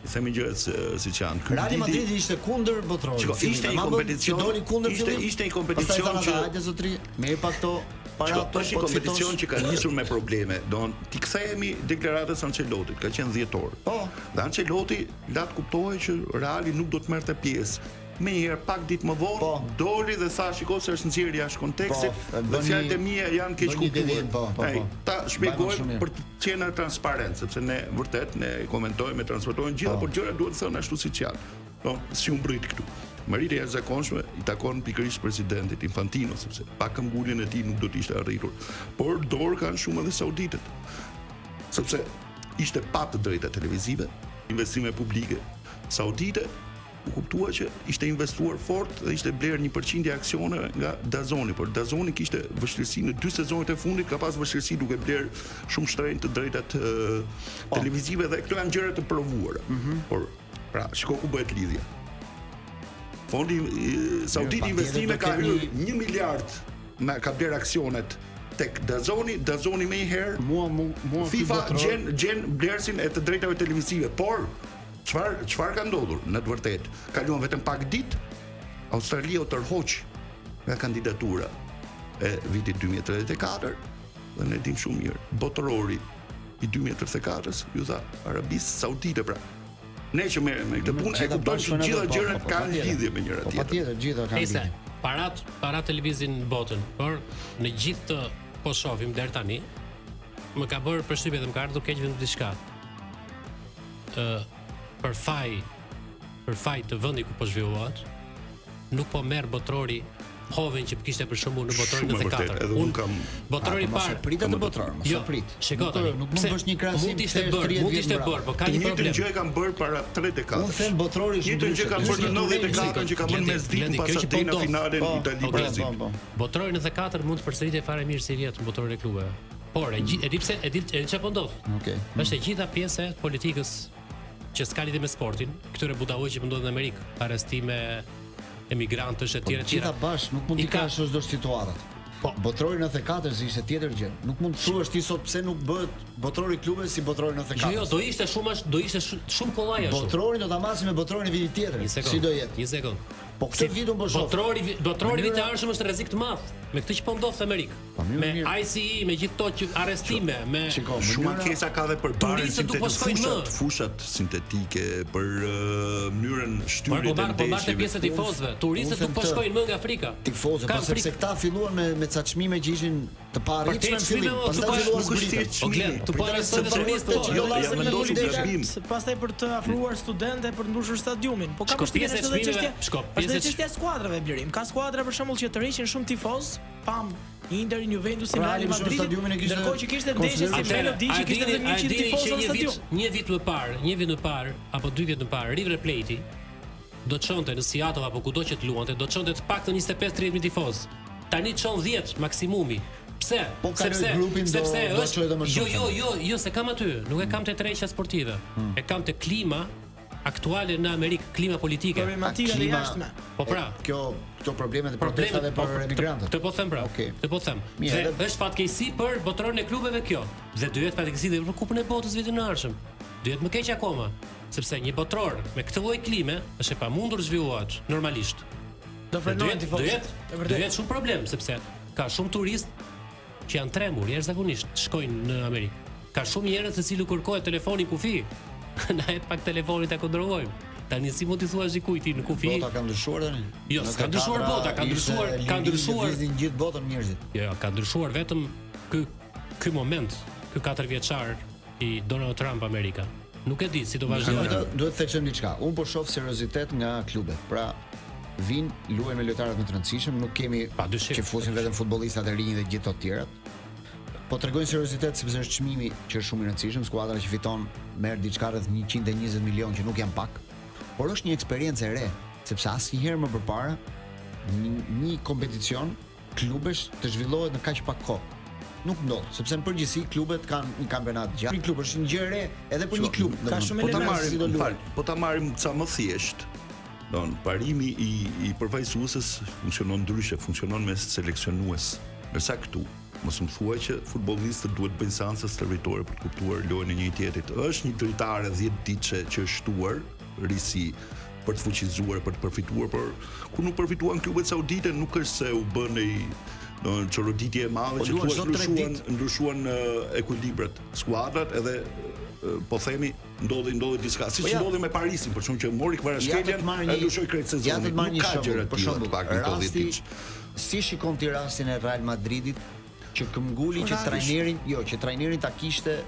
i themi gjërat se- siç janë. Ky Real diti- Madrid ishte kundër botërorit. Shiko, fillim, ishte një ama bë- kompeticion- që doli kundër ishte- fillim. ishte një Pastaj kompeticion thanë ata, që- hajde zotri, merr pak to para Shiko, to, është një po të fitosh. kompeticion që ka nisur me probleme. Don ti kthehemi deklaratës Ancelottit, ka qenë dhjetor. Po. Dhe Ancelotti la të kuptohej që Reali nuk do të merrte pjesë. Më njëherë pak ditë më vonë Po. doli dhe tha shiko se është nxjerrë jashtë kontekstit Po, dhe bëni- fjalët e mia janë keq bëni kuptuar. devijim, po, po, Ej, po. Ta Mbajmë shumë shpjegojmë mirë. për të qenë transparent, sepse ne vërtet ne komentojmë, e transmetojmë gjitha, Po. por gjërat duhet thënë ashtu siç janë. Po, si u mbrit këtu. Mëritë e jashtëzakonshme i takon pikërisht presidentit Infantino, sepse pa këmbguljen e tij nuk do të ishte arritur. Por dorë kanë shumë edhe sauditët. Sepse ishte pa të drejta televizive, investime publike saudite, u kuptua që ishte investuar fort dhe ishte bler një përqindje aksioneve nga Dazoni, por Dazoni kishte vështirësi në dy sezonet e fundit, ka pas vështirësi duke bler shumë shtrenjtë të drejtat e, televizive dhe këto janë gjëra të provuara. Por pra, shiko ku bëhet lidhja. Fondi i, Saudit patjetër investime do ka ketë hyrë një- 1 miliard na ka bler aksionet tek Dazoni, Dazoni më një herë Mua mu, mua ky FIFA botëror- gjen gjen blerësin e të drejtave televizive, por çfarë çfarë ka ndodhur në të vërtetë? Kaluan vetëm pak ditë, Australia u tërhoq nga kandidatura e vitit 2034 dhe ne dim shumë mirë, botërori i 2034-s ju tha Arabisë Saudite pra. Ne që merremi me këtë punë e Gjitha kuptojmë që bashkë gjitha po, gjërat po, po, kanë patjetër. lidhje me njëra Po tjetrën. patjetër, gjitha kanë Nejse, lidhje. parat, parat televizin botën, por në gjithë të po shohim deri tani, më ka bërë përshtypje dhe më ka ardhur keq vetëm diçka. Ë për faj për faj të vendit ku po zhvillohet, nuk po merr botrori hoven që kishte për shembull në botrorin Shumë e vërtetë, 94. edhe unë kam botrori A, po mos e parë prit atë botror, mos e Jo, prit. Shiko Nuk- tani. nuk mund pse? bësh një krahasim Mund ishte kthehesh bërë, 30 mund vjet ishte mbrapa. bërë, po ka Të një njëjtën problem. gjë e kam bërë para 3 dekadash. Unë them botrori është Njëjtën gjë kam bërë në 94-ën që kam bërë Blendi, mes ditën Blendi, kjo që po Pasadena ndodh. finalen Po, Itali po, Brazil. po, po. Botrori 94 mund të përsëritej fare mirë si vjet në botrorin e klubeve. Por e gjithë e di pse e di e di çfarë po ndodh. Okej. Është e gjitha pjesë e politikës që s'ka lidhje me sportin, këtyre budalloj që po ndodhin në Amerikë, arrestime emigrantësh e tjera e tjera. Gjitha bashkë nuk mund I t'i ka- krahasosh çdo situatat. Po. Botrori 94 ishte tjetër gjë. Nuk mund të thuash ti sot pse nuk bëhet botrori klube si botrori 94. Jo, jo, do ishte shumë ash, do ishte shumë, shumë kollaj ashtu. Botrorin do ta masim me botrorin e vitit tjetër. Një sekond. Si do jetë? Një sekond. Po këtë vit unë po shoh. Botrori botrori vitit e Mënyra- ardhshëm është rrezik të madh me këtë që po ndodh në Amerikë. Po, mirë, Me mirë. ICE, me gjithë këto që arrestime, me Shiko, Shumë mënyra- ankesa ka dhe për barën Turistët nuk po sintetike, shkojnë fushat, më. fushat sintetike, për uh, mënyrën Por shtyrjet po e marr po marr te ndeshjeve. pjesë e tifozëve. Turistët unë them nuk po të- shkojnë më nga Afrika. Tifozë, po Kanë sepse frikë. këta filluan me me ca çmime që ishin të paarritshme në Për te fillim, çmime, o, pastaj tu pa- filluan Nuk është zbritën. thjesht O Glen, çmimi. tu po arrestojnë se turistët. po, po. Jo, Dollar jam se vendosur me gabim. se pastaj për të afruar studentë për të mbushur stadiumin. Po ka Shko, përshtypjen pjesë e është edhe çmimeve, çështja. shko, Është pjesë edhe e çështja e skuadrave blerim. Ka skuadra për shembull që tërheqin shumë tifoz, pam Interin, Juventusin, Reali Real për shembull, Madridin, stadiumin e kishte ndërkohë që kishte ndeshje si konsideruar. Atëherë, Melodi a që e kishte dini- vetëm a e 100 dini tifozë që në një vit, stadium. një vit më parë, një vit më parë apo dy vjet më parë, River Plate do të çonte në Seattle apo kudo që të luante, do të çonte të paktën 25-30 mijë tifoz. Tani çon 10 maksimumi. Pse? Po kaloi grupin, do- sepse do është çojë edhe më Jo, shumë, jo, jo, jo, se kam aty, nuk e kam te treqja sportive. Hmm. E kam te klima aktuale në Amerikë, klima politike. Problematika dhe Klima- jashtme. Po pra, Kjo këto problemet e problemet protestave po, për këtë- emigrantët. Këtë po them pra. Okej. Këtë po them. Mirë, Dhe edhe- është fatkeqësi për botërorin e klubeve kjo. Dhe do jetë fatkeqësi dhe për Kupën e Botës vitin e ardhshëm. Do jetë më keq akoma, sepse një botror me këtë lloj klime është e pamundur të zhvillohet normalisht. Do Dhe do frenohen jetë do tifozët. jetë E do vërtetë. jetë shumë problem sepse ka shumë turistë që janë trembur jashtëzakonisht shkojnë në Amerikë. Ka shumë njerëz të cilët kërkohet telefoni në kufi. Na jep pak telefonin ta kontrollojmë. Tani si mund t'i thuash dikujt ti në kufi? Bota ka ndryshuar tani. Jo, s'ka ndryshuar bota, ka ndryshuar, ka ndryshuar. Lëviznin gjithë botën njerëzit. Jo, jo, ka ndryshuar vetëm ky ky moment, ky katër vjeçar i Donald Trump Amerika. Nuk e di si do vazhdojë. Duhet duhet të theksojmë diçka. Unë po shoh seriozitet nga klubet. Pra, Vijnë, luajnë me lojtarët më të rëndësishëm, nuk kemi që fusin vetëm futbollistat e rinj dhe gjithë të tjerat. Po tregojnë seriozitet sepse është çmimi që është shumë i rëndësishëm, skuadra që fiton merr diçka rreth 120 milion që nuk janë pak. Por është një eksperiencë e re, sepse asnjëherë më përpara një, një kompeticion klubesh të zhvillohet në kaq pak kohë. Nuk ndodh, sepse në përgjithësi klubet kanë një kampionat gjatë. Një klub është një gjë e re edhe për një klub. Ka shumë Po ta elemente. marrim, Si do më luajë. fal, po ta marrim ca më thjesht. Don, parimi i i përfaqësueses funksionon ndryshe, funksionon me seleksionues. Ndërsa këtu, mos më thuaj që futbollistët duhet bëjnë seanca stërvitore për të kuptuar lojën e njëri tjetrit. Është një dritare 10 ditëshe që është shtuar risi për të fuqizuar, për të përfituar, por kur nuk përfituan klubet saudite, nuk është se u bën i do çoroditje e madhe Po që luan thua çdo tre ndryshuan ditë. ndryshuan eh, ekuilibrat, skuadrat edhe eh, po themi ndodhi ndodhi diçka, siç Po ja. ndodhi me Parisin, për shkak që mori Ja të Kvaratskhelia të marrë e një ndryshoi krejt Ja të sezonin. të marrë Nuk një ka gjëra shembull, të për tilla shembull, të paktën këto 10 rasti ditësh. si shikon ti rastin e Real Madridit që këmbguli që Reali trajnerin, jo, që trajnerin ta kishte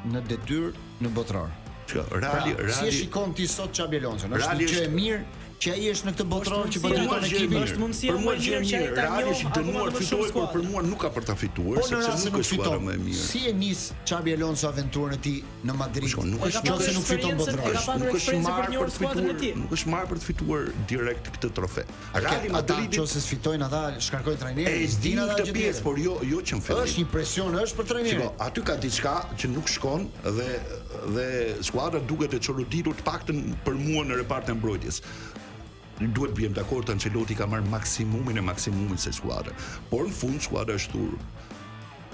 në detyrë në botror. Çka, Reali, Pra, si e Reali shikon ti sot Xabi Alonso? Është Reali një gjë e është- mirë që ai është në këtë botror që po mundësia- drejton Për mua gjë e ekipin. mirë. Është mundësia Për mua më e gjë e mirë që ai mirë. ta Reali njohë është i akoma dënuar më të shumë fitojë, por për skuadrën. mua nuk ka për ta fituar, Po në sepse rast se nuk nuk është skuadra fiton, më e mirë. si e nis Xabi Alonso aventurën e tij në Madrid? Shiko, nuk E është ka Nëse pasur nuk fiton eksperiencën, botror. e ka pasur nuk është eksperiencën për marrë të njohur për të skuadrën e fituar, tij. nuk është marrë për të fituar direkt këtë trofe. Reali Ata Madridit nëse s'fitojnë ata shkarkojnë trajnerin, e s'din din ata këtë gjë pjesë, tjetër. por jo jo që në fillim. Është një presion, është për trajnerin. Shiko, aty ka diçka që nuk shkon dhe dhe skuadra duket e çoroditur të paktën për mua në repartin e mbrojtjes. Duhet biem dakord Ancelotti ka marrë maksimumin e maksimumit se skuadra. Por në fund skuadra është thurur.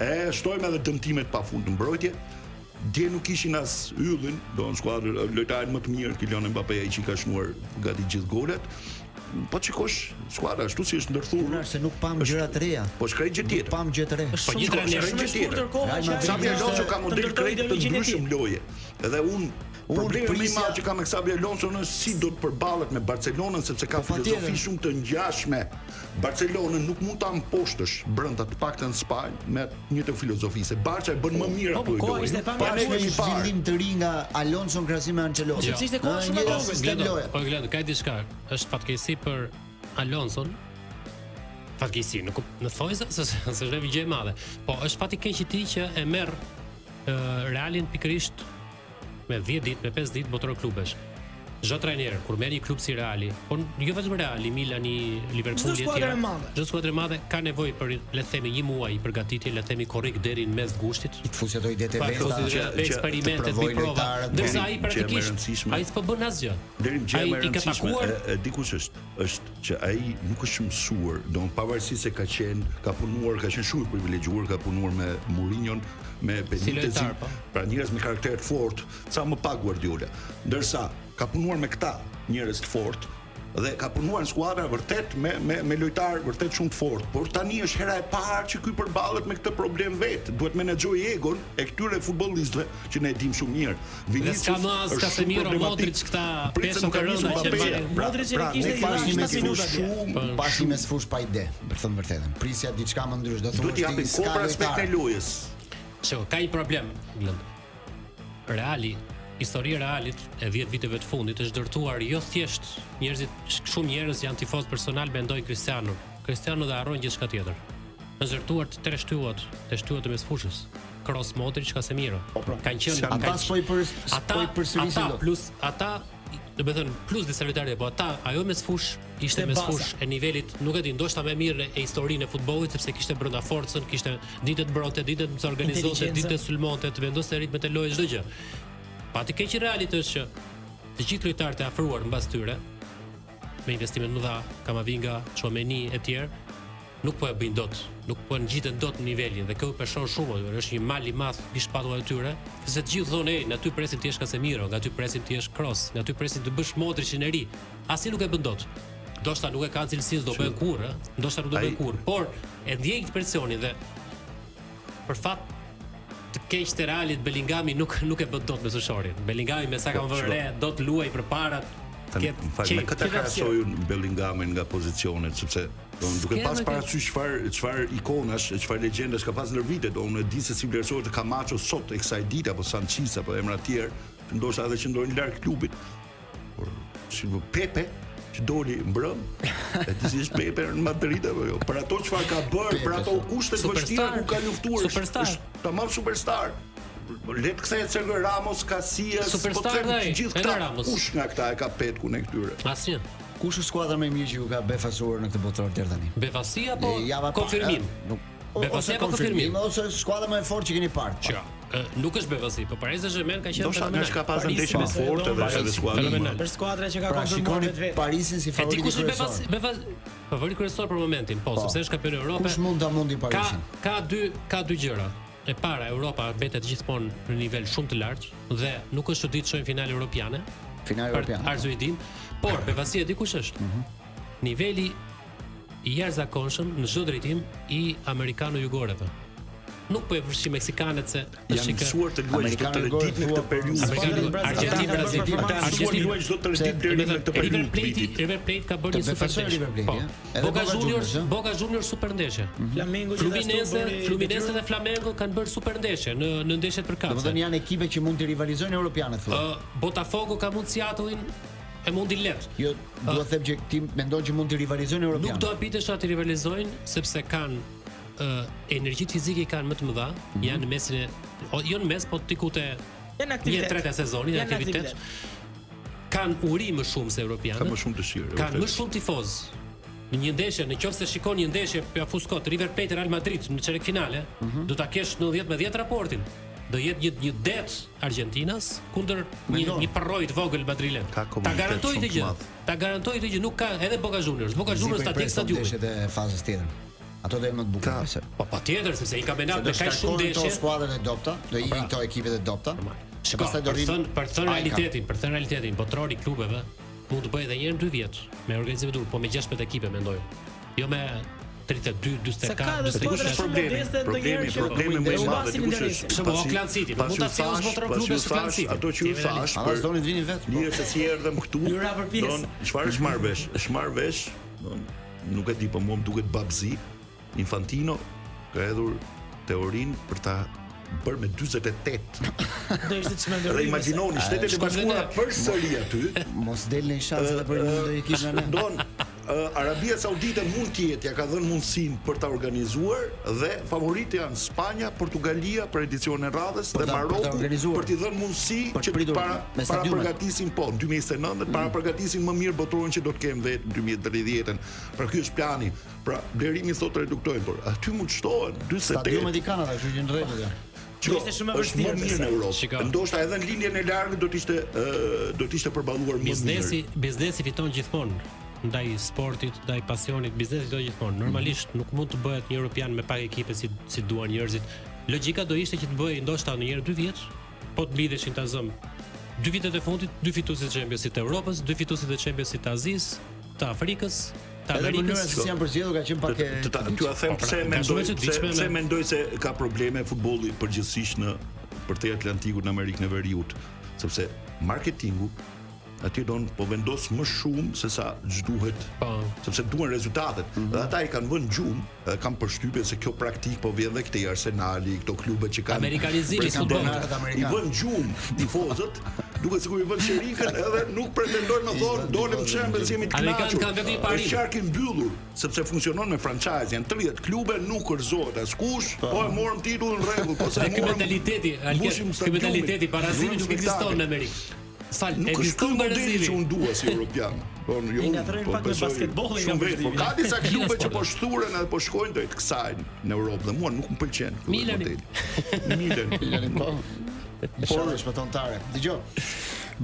E shtojmë edhe dëmtimet pafund në mbrojtje. Dje nuk ishin as yllin, do në skuadër lojtarin më të mirë Kylian Mbappe ai që i ka shënuar gati gjithë golet. Po të shikosh skuadra ashtu si është ndërthurur. Puna është se nuk pam gjëra të reja. Po është krejt gjë Nuk tjetër. pam gjë të re. Është Po shumë një trajner, shumë e gjë tjetër. shkurtër koha Real që ai Madrid Xabi Alonso ka të model ndërtojë krejt të ideologjinë e tij. ndryshëm loje. Edhe unë Unë problemi më i prisja- madh që kam me Xabi Alonso është si do të përballet me Barcelonën sepse ka Po, patjetër. filozofi shumë të ngjashme. Barcelonën nuk mund ta mposhtësh brenda të paktën në Spanjë me të njëjtën filozofi se Barça e bën më mirë Po, ato po, koha ishte lojë. pa Pa ne mjaftueshme. kemi Një parë. zhvillim të ri nga Alonso në krahasim me Ancelotti. Sepse ishte koha Ë, shumë e një vogël. sistem Glendo, loje. po Glendo, ka diçka, është fatkeqësi për Alonson. Fatkeqësi, në kup- në thonjza se se është një gjë e madhe. Po është fati keq i tij që e merr ë, Realin pikërisht me 10 ditë, me 5 ditë botëror klubesh. Çdo trajner kur merr një klub si Reali, po jo vetëm Reali, Milani, Liverpooli Çdo e skuadër tjera. e madhe. Çdo skuadër e madhe ka nevojë për le të themi një muaj përgatitje, le të themi korrik deri në mes gushtit. I të fusi ato idetë e Pa veta. fusi që- me që eksperimentet, të mbi provoj prova. lojtarët, Ndërsa deri- ai gjë më e praktikisht rëndësishme. ai s'po bën asgjë. Deri në gjë Ai më e i ka rëndësishme, takuar e, e di kush është, është që ai nuk është mësuar, do pavarësisht se ka qenë, ka punuar, ka qenë shumë i privilegjuar, ka punuar me Mourinhon, me Benitezin, lojtar, po. pra njerëz me karakter të fortë, ca më pak Guardiola. Ndërsa ka punuar me këta njerëz të fortë dhe ka punuar në skuadra vërtet me me me lojtar vërtet shumë të fortë, por tani është hera e parë që ky përballet me këtë problem vet. Duhet menaxhojë egon e këtyre futbollistëve që ne e dim shumë mirë. Dhe s'ka më as është shumë Casemiro, problematik. Modric, këta Prit se peshat nuk e ka nisur rënda që Mbappé. mbajnë. Pra, Modric e pra, kishte ne i pash dhënë një 7 mesfush minuta dje. shumë, Pash një mesfush pa ide, për të thënë vërtetën. Prisja diçka më ndryshe, do Duhet thuash i japin ti kohë s'ka për aspektin e lojtar. lojës. Shiko, ka një problem, Glend. Reali, historia e Realit e 10 viteve të fundit është dërtuar jo thjesht njerëzit, shumë njerëz janë tifoz personal mendojnë Cristiano. Cristiano dhe harrojnë gjithçka tjetër. Është dërtuar të tre shtyllat, të shtyllat e mesfushës. Kroos, Modric, Casemiro. Kanë qenë Ata kanë s'po i për s'po ata i përsërisin ata dot. plus ata do të thënë plus disa lojtarë, po ata ajo mesfush ishte Ishte baza. mesfush e nivelit, nuk e di, ndoshta më mirë e historinë e futbollit sepse kishte brenda forcën, kishte ditë të mbronte, ditë të organizonte, Inteligjencën. ditë të sulmonte, të vendoste ritmet e lojës, çdo gjë. Pati keq i Realit është që të gjithë lojtarët e afruar mbas tyre me investime të mëdha, Kamavinga, Chouameni e tjerë, nuk po e bëjnë dot, nuk po ngjiten dot në nivelin dhe kjo peshon shumë, aty, është një mal i madh mbi shpatullat e tyre, sepse të gjithë thonë, "Ej, nga ty presim të jesh Casemiro, nga ty presim të jesh Kroos, nga ty presim të bësh Modricin e ri." Asnjë nuk e bën dot. Ndoshta nuk e kanë cilësinë, s'do bëhen kurrë, ë? ndoshta nuk do Ai- bëhen kurrë, por e ndjejnë këtë presionin dhe për fat të keq të Realit Bellingami nuk nuk e bën dot me Sushorin. Bellingami me sa kam Po, vënë re do të luaj përpara Tani, ketë më fal, me qejf. këtë krahasoj unë Bellinghamin nga pozicionet, sepse do unë duke S'ke pas me parasysh çfarë çfarë ikonash, çfarë legjendash ka pas ndër vite, do unë e di se si vlerësohet Camacho sot e kësaj dite apo Sanchez apo emra të tjerë, që ndoshta edhe qëndrojnë larg klubit. Por si Pepe. Që doli mbrëm, e di si është Pepe në Madrid apo jo. Për ato çfarë ka bërë, për ato kushte të vështira ku ka luftuar, superstar. Është tamam superstar. Le të kthehet Sergio Ramos, Casillas, po superstar të them dhe gjithë edhe këta. Ramos. Kush nga këta e ka petkun e këtyre? Asnjë. Kush është skuadra më e mirë që ju ka befasuar në këtë botëror deri tani? Befasi apo E, java e parë, konfirmim? ë, Nuk o- Befasi ose apo konfirmim? ose skuadra më e fortë që keni parë. Që, ë, nuk është befasi, po Paris Saint-Germain ka qenë Ndoshta nga fenomenal. çka pas Parisi ndeshje më besoj forte do- dhe edhe Parisi, skuadra. më- fenomenal. Për skuadra që ka Pra konfirmuar shikoni vetveten. Parisin si E di favoriti kush është kryesor. befasi, befas, favorit kryesor për momentin, po, sepse është kampion Europe. Kush mund ta mundi Ka Parisin? ka dy ka dy gjëra. E para, Europa mbetet gjithmonë në nivel shumë të lartë dhe nuk është çudi të shohim finale europiane. Finale Për europiane. arsye i dim, por befasia e di kush është. Niveli i jashtëzakonshëm në çdo drejtim i amerikano-jugoreve. Nuk po e përfshi meksikanët se Janë është që- mësuar të luajnë çdo Amerikanët tre jugorë ditë në thua këtë për- periudhë. Amerikanët Brazil, Argentinë, ata Brazil, kanë bërë Ata janë mësuar të Argentinë. luajnë çdo tre ditë deri Do në të këtë thënë, River periudhë të Plate, vitit. River Plate ka bërë Të një super befasoi ndeshje. River Plate, Po. ja? Edhe Boca Boca Juniors, Juniors, ë? Boca Juniors super ndeshje. Flamengo gjithashtu Fluminense, bëri Fluminense detyrën. dhe Flamengo kanë bërë super ndeshje në në ndeshjet përkatëse. Domethënë janë ekipe që mund të rivalizojnë europianët thua. Ë, Botafogo ka mund Seattle-in e mundi lehtë. Jo, dua të them që ti mendon që mund të rivalizojnë Nuk europianët. do habitesh ata të rivalizojnë sepse kanë ë energjitë fizike i kanë më të mëdha, Mhm. janë në mesin e o, jo në mes, po diku te Janë një aktivitet. treta e sezonit, Janë janë aktivitet. aktivitet. Kanë uri më shumë se europianët. Ka më shumë dëshirë. e Kanë vërtet. më shumë tifoz. Në një ndeshje, në qoftë se shikon një ndeshje, po ja fus kot River Plate Real Madrid në çerek finale, Mhm. do ta kesh 90 me 10 raportin. Do jetë një një det Argentinas kundër një Mendon. një përroi të vogël madrilen. Ka Ta komunitet garantoj shumë këtë të gjë. madh. Ta garantoj këtë gjë, nuk ka edhe Boca Juniors. Boca Juniors Zipo ta i dek pres këto stadiumin. ndeshjet e fazës tjetër. Ato do jenë më të bukura. Ka. se. Po patjetër sepse i kampionat Do me kaq shumë shkarkohen këto ndeshje. skuadrat e dobta, do ikin këto ekipet e dobta. Shiko, Pastaj do për rrinë thënë për thënë Ajka. realitetin, për thënë realitetin, botrori i klubeve mund të bëjë edhe një herë në 2 vjet me organizim të dur, po me 16 ekipe mendoj. Jo me 32, Se 44, ka edhe Kush skuadra është shumë problemi? modeste Problemi, ndonjëherë që problemi më i e madh humbasin e di kush interesin. është. Për shembull, Pasi- Oakland City, nuk pasi mund ta u sjellësh thash- botëror pasi u klubesh Oakland thash, City. Ato që ju thash Ata për s'donin të vinin vetë. po. Mirë se si erdhëm këtu. Ju ra për pjesë. Don, çfarë është marrë vesh? Është marrë vesh, don, nuk e di, po mua më duket babzi. Infantino ka hedhur teorinë për ta bërë me 48. Do ishte çmenduri. Dhe imagjinoni Shtetet e shkon Bashkuara dhe ne. përsëri aty. Mos del në shans edhe për një ndonjë ekip nga ne. Don ë, Arabia Saudite mund të jetë, ja ka dhënë mundësinë për ta organizuar dhe favoritë janë Spanja, Portugalia për edicionin e radhës Për dhe ta- për ta Maroku organizuar. për t'i dhënë mundësi Për të që pritur para me para stadiumet. përgatisin po në 2029 para përgatisin më mirë botërorin që do të kemë vetë në 2030-ën. Pra ky është plani. Pra blerimi thotë reduktojnë, por aty mund të shtohen 48. Stadiumet i kanë ata, kështu që në rregull janë. Shiko, Do ishte shumë e është më vështirë, mirë në besoj. Europë. Shiko. Ndoshta edhe në lindjen e largët do të ishte ë, do të ishte përballuar më mirë. Biznesi, biznesi fiton gjithmonë ndaj sportit, ndaj pasionit, biznesi fiton gjithmonë. Normalisht nuk mund të bëhet një europian me pak ekipe si si duan njerëzit. Logjika do ishte që të bëhej ndoshta në një herë dy vjet, po të mblidheshin ta zëm. Dy vitet e fundit, dy fituesit e Championsit të Europës, dy fituesit e Championsit të Azisë, të Afrikës, të Edhe mënyra Amerikës. se si janë përzgjedhur ka qenë pak e Të ta t'ju a them Po, pra, pse ka mendoj shumë e pse, çuditshme pse me- mendoj se ka probleme futbolli përgjithsisht në përtej Atlantikut në Amerikën e Veriut, sepse marketingu atje don po vendos më shumë se sa ç'duhet. Po. Sepse duan rezultatet. Mhm. Dhe ata i kanë vënë gjumë, dhe kam përshtypjen se kjo praktik po vjen dhe këtej Arsenali, këto klube që kanë Amerikanizimi i presidentët, futbollit. I vën gjumë tifozët, duket sikur i vën shirikën edhe nuk pretendojnë më thonë dolëm në Champions jemi të Amerikanët kënaqur. kanë vetëm një parim. Është qark i mbyllur, sepse funksionon me franchise, janë 30 klube, nuk rrëzohet askush, po e morëm titullin në rregull, po se Dhe ky morëm. mentaliteti, Alket, mbushim ky stadiumin, mentaliteti barazimi luajmë nuk ekziston spektakël. në Amerikë. Fal, Nuk është ky ekziston modeli barazimi. që unë dua si europian. Po jo. I ngatrojnë po pak me besoj basketbollin Shumë nga vetë, po përshtypja. ka disa Gjitha klube që sportet. po shthuren edhe po shkojnë drejt kësaj në Europë dhe mua nuk më pëlqen ky lloj Milani. modeli. Milani. Milani po. Por shpëton tare. Dëgjoj.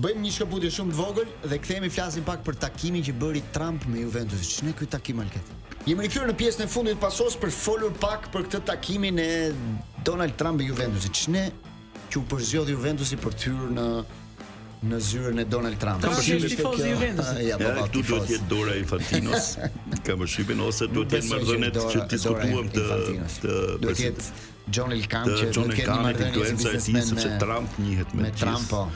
Bëjmë një shkëputje shumë të vogël dhe kthehemi flasim pak për takimin që bëri Trump me Juventusin. Ç'ne ky takim Alket? Jemi rikthyer në pjesën e fundit pasos për të folur pak për këtë takimin e Donald Trump me Juventusin. Ç'ne që u përzgjodh Juventusi për të hyrë në në zyrën e Donald Trump. Trump Ç'ishte është tifoz i kjo? Juventusit. Ja, po, Ja, po, këtu duhet tifoz. të jetë dora e Infantinos, kam përshtypjen ose duhet të jenë Besoj që marrëdhëniet dora- që dora e diskutuam të Infantinos. të duhet të jetë John Elkann të që John duhet të ketë një Elkanit, marrëdhënie si influenca e tij, biznesmen sepse me Trump njihet me me të Trump gjithë. po.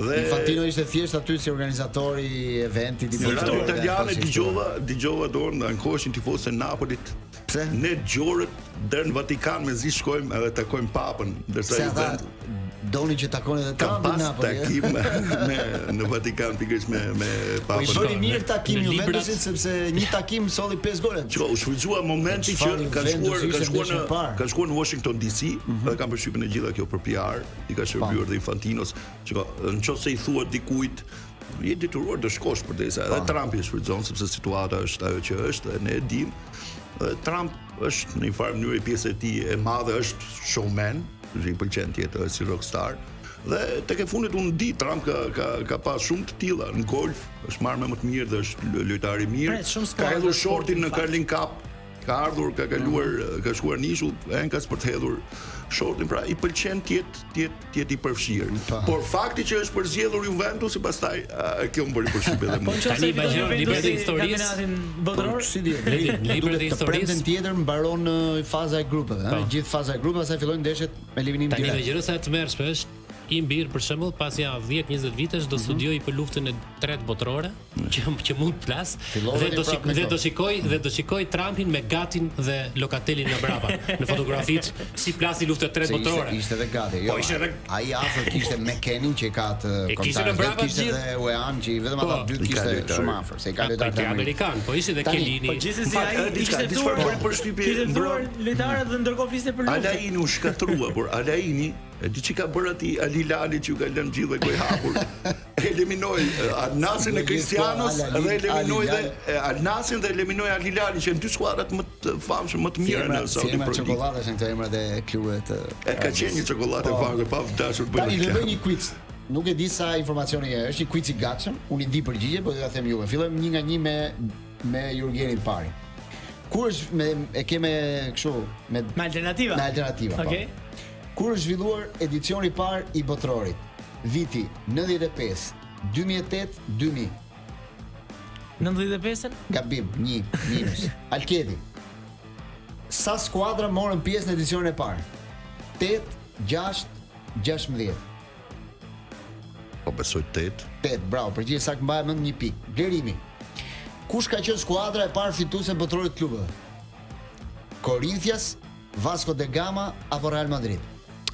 Dhe Infantino ishte thjesht aty si organizator i eventit i Në radio botëror, italiane po, si dëgjova, dëgjova dorën, ankoheshin tifozët e Napolit. Pse? Ne gjorët deri në Vatikan mezi shkojmë edhe takojmë papën, ndërsa Pse ata doni që takoni edhe Kam Trumpin pas Napoli? eh? takim me në Vatikan pikërisht me me Po i papën. bëri mirë takim Në librat- Juventusit sepse një takim solli 5 gola. Shiko, u shfrytëzua momenti që Çfarë kanë Juventus shkuar ishte kanë shkuar ndeshjen në e parë. Mhm. kanë shkuar në Washington DC dhe kam përshtypjen e gjitha kjo për PR, i ka shërbyer dhe Infantinos. Shiko, nëse i thua dikujt je detyruar të shkosh përderisa edhe Trumpi e shfrytëzon sepse situata është ajo që është dhe ne e dim. Dhe Trump është në një farë mënyrë pjesë e tij e madhe është showman, që i pëlqen të jetë si rockstar. Dhe tek e fundit unë di Trump ka ka ka pas shumë të tilla në golf, është marrë me më të mirë dhe është lo- lojtar i mirë. Pret, shumë Ka skuadra hedhur sporti, shortin në në fakt. Carling Cup, ka ardhur, ka kaluar, ka shkuar në ishull, enkas për të hedhur shortin, pra i pëlqen të jetë të jetë të jetë i përfshirë. Por fakti që është përzgjedhur Juventusi pastaj a, kjo më bëri përshtypje edhe Po mua. në qoftë se Tani fiton imagjino librat e Juventusi historisë. kampionatin botëror, Po, Si di. Në librat e Duket të historisë- premten tjetër mbaron ë, faza e grupeve, ëh, Po. gjithë faza e grupeve, pastaj fillojnë ndeshjet me eliminim Tani direkt. imagjino sa e tmerrshme është im bir për shembull pas ja 10-20 vitesh Mhm. do studioj për luftën e tretë botërore që që mund të plas Fillove dhe ti do prapë shik, me dhe këto. do shikoj dhe do shikoj Trumpin me Gatin dhe Locatellin nga brapa në fotografitë si plasi lufta e tretë Se ishte, botërore. ishte edhe gati, jo. Po, ishte edhe- ai afër kishte McKennin që i ka të E kishte kombëtares në vet, brapa kishte gjithë. edhe Wean që i vetëm Po. ata dy I ka kishte lojtarë. shumë afër, se i ka Po, lojtarë ke të Amerikës. amerikan, po ishin dhe Tani, Chiellini. po gjithsesi Fakt, ai edhe diçka, kishte diçka ftuar bëri përshtypje Kishte ftuar mbrëm. lojtarët dhe ndërkohë fliste për luftën. Alaini u shkatrua, por Alaini, e di që ka bërë ati Ali Lali që ju ka lënë gjithë dhe gojë hapur. Eliminoi eh, Al Nassrin e Cristianos Ali dhe eliminoi Ali dhe eh, Al Nassrin dhe eliminoi Al Hilali që janë dy skuadrat më të famshme, më të Si mira emra, në si Saudi emra Pro League. çokoladësh janë këto emrat e klubeve të E ka qenë një çokoladë e Po. famshme pa dashur të bëj Tani do reklamë. bëj një quiz. Nuk e di sa informacioni e është një quiz i gatshëm, unë i di përgjigjet, po do ta them juve. Fillojmë një nga një me me Jurgenin pari. Kur është me e ke me kështu me Me alternativa. me alternativa. po. Okej. Kur është zhvilluar edicioni i parë i Botërorit? Viti 95, 2008, 2000. 95-ën? Gabim, 1 minus. Alketi. Sa skuadra morën pjesë në edicionin e parë? 8, 6, 16. Po besoj 8. 8, bravo, përgjigje saktë mbaje mend një pikë. Blerimi. Kush ka qenë skuadra e parë fituese e botërorit të klubeve? Corinthians, Vasco da Gama apo Real Madrid?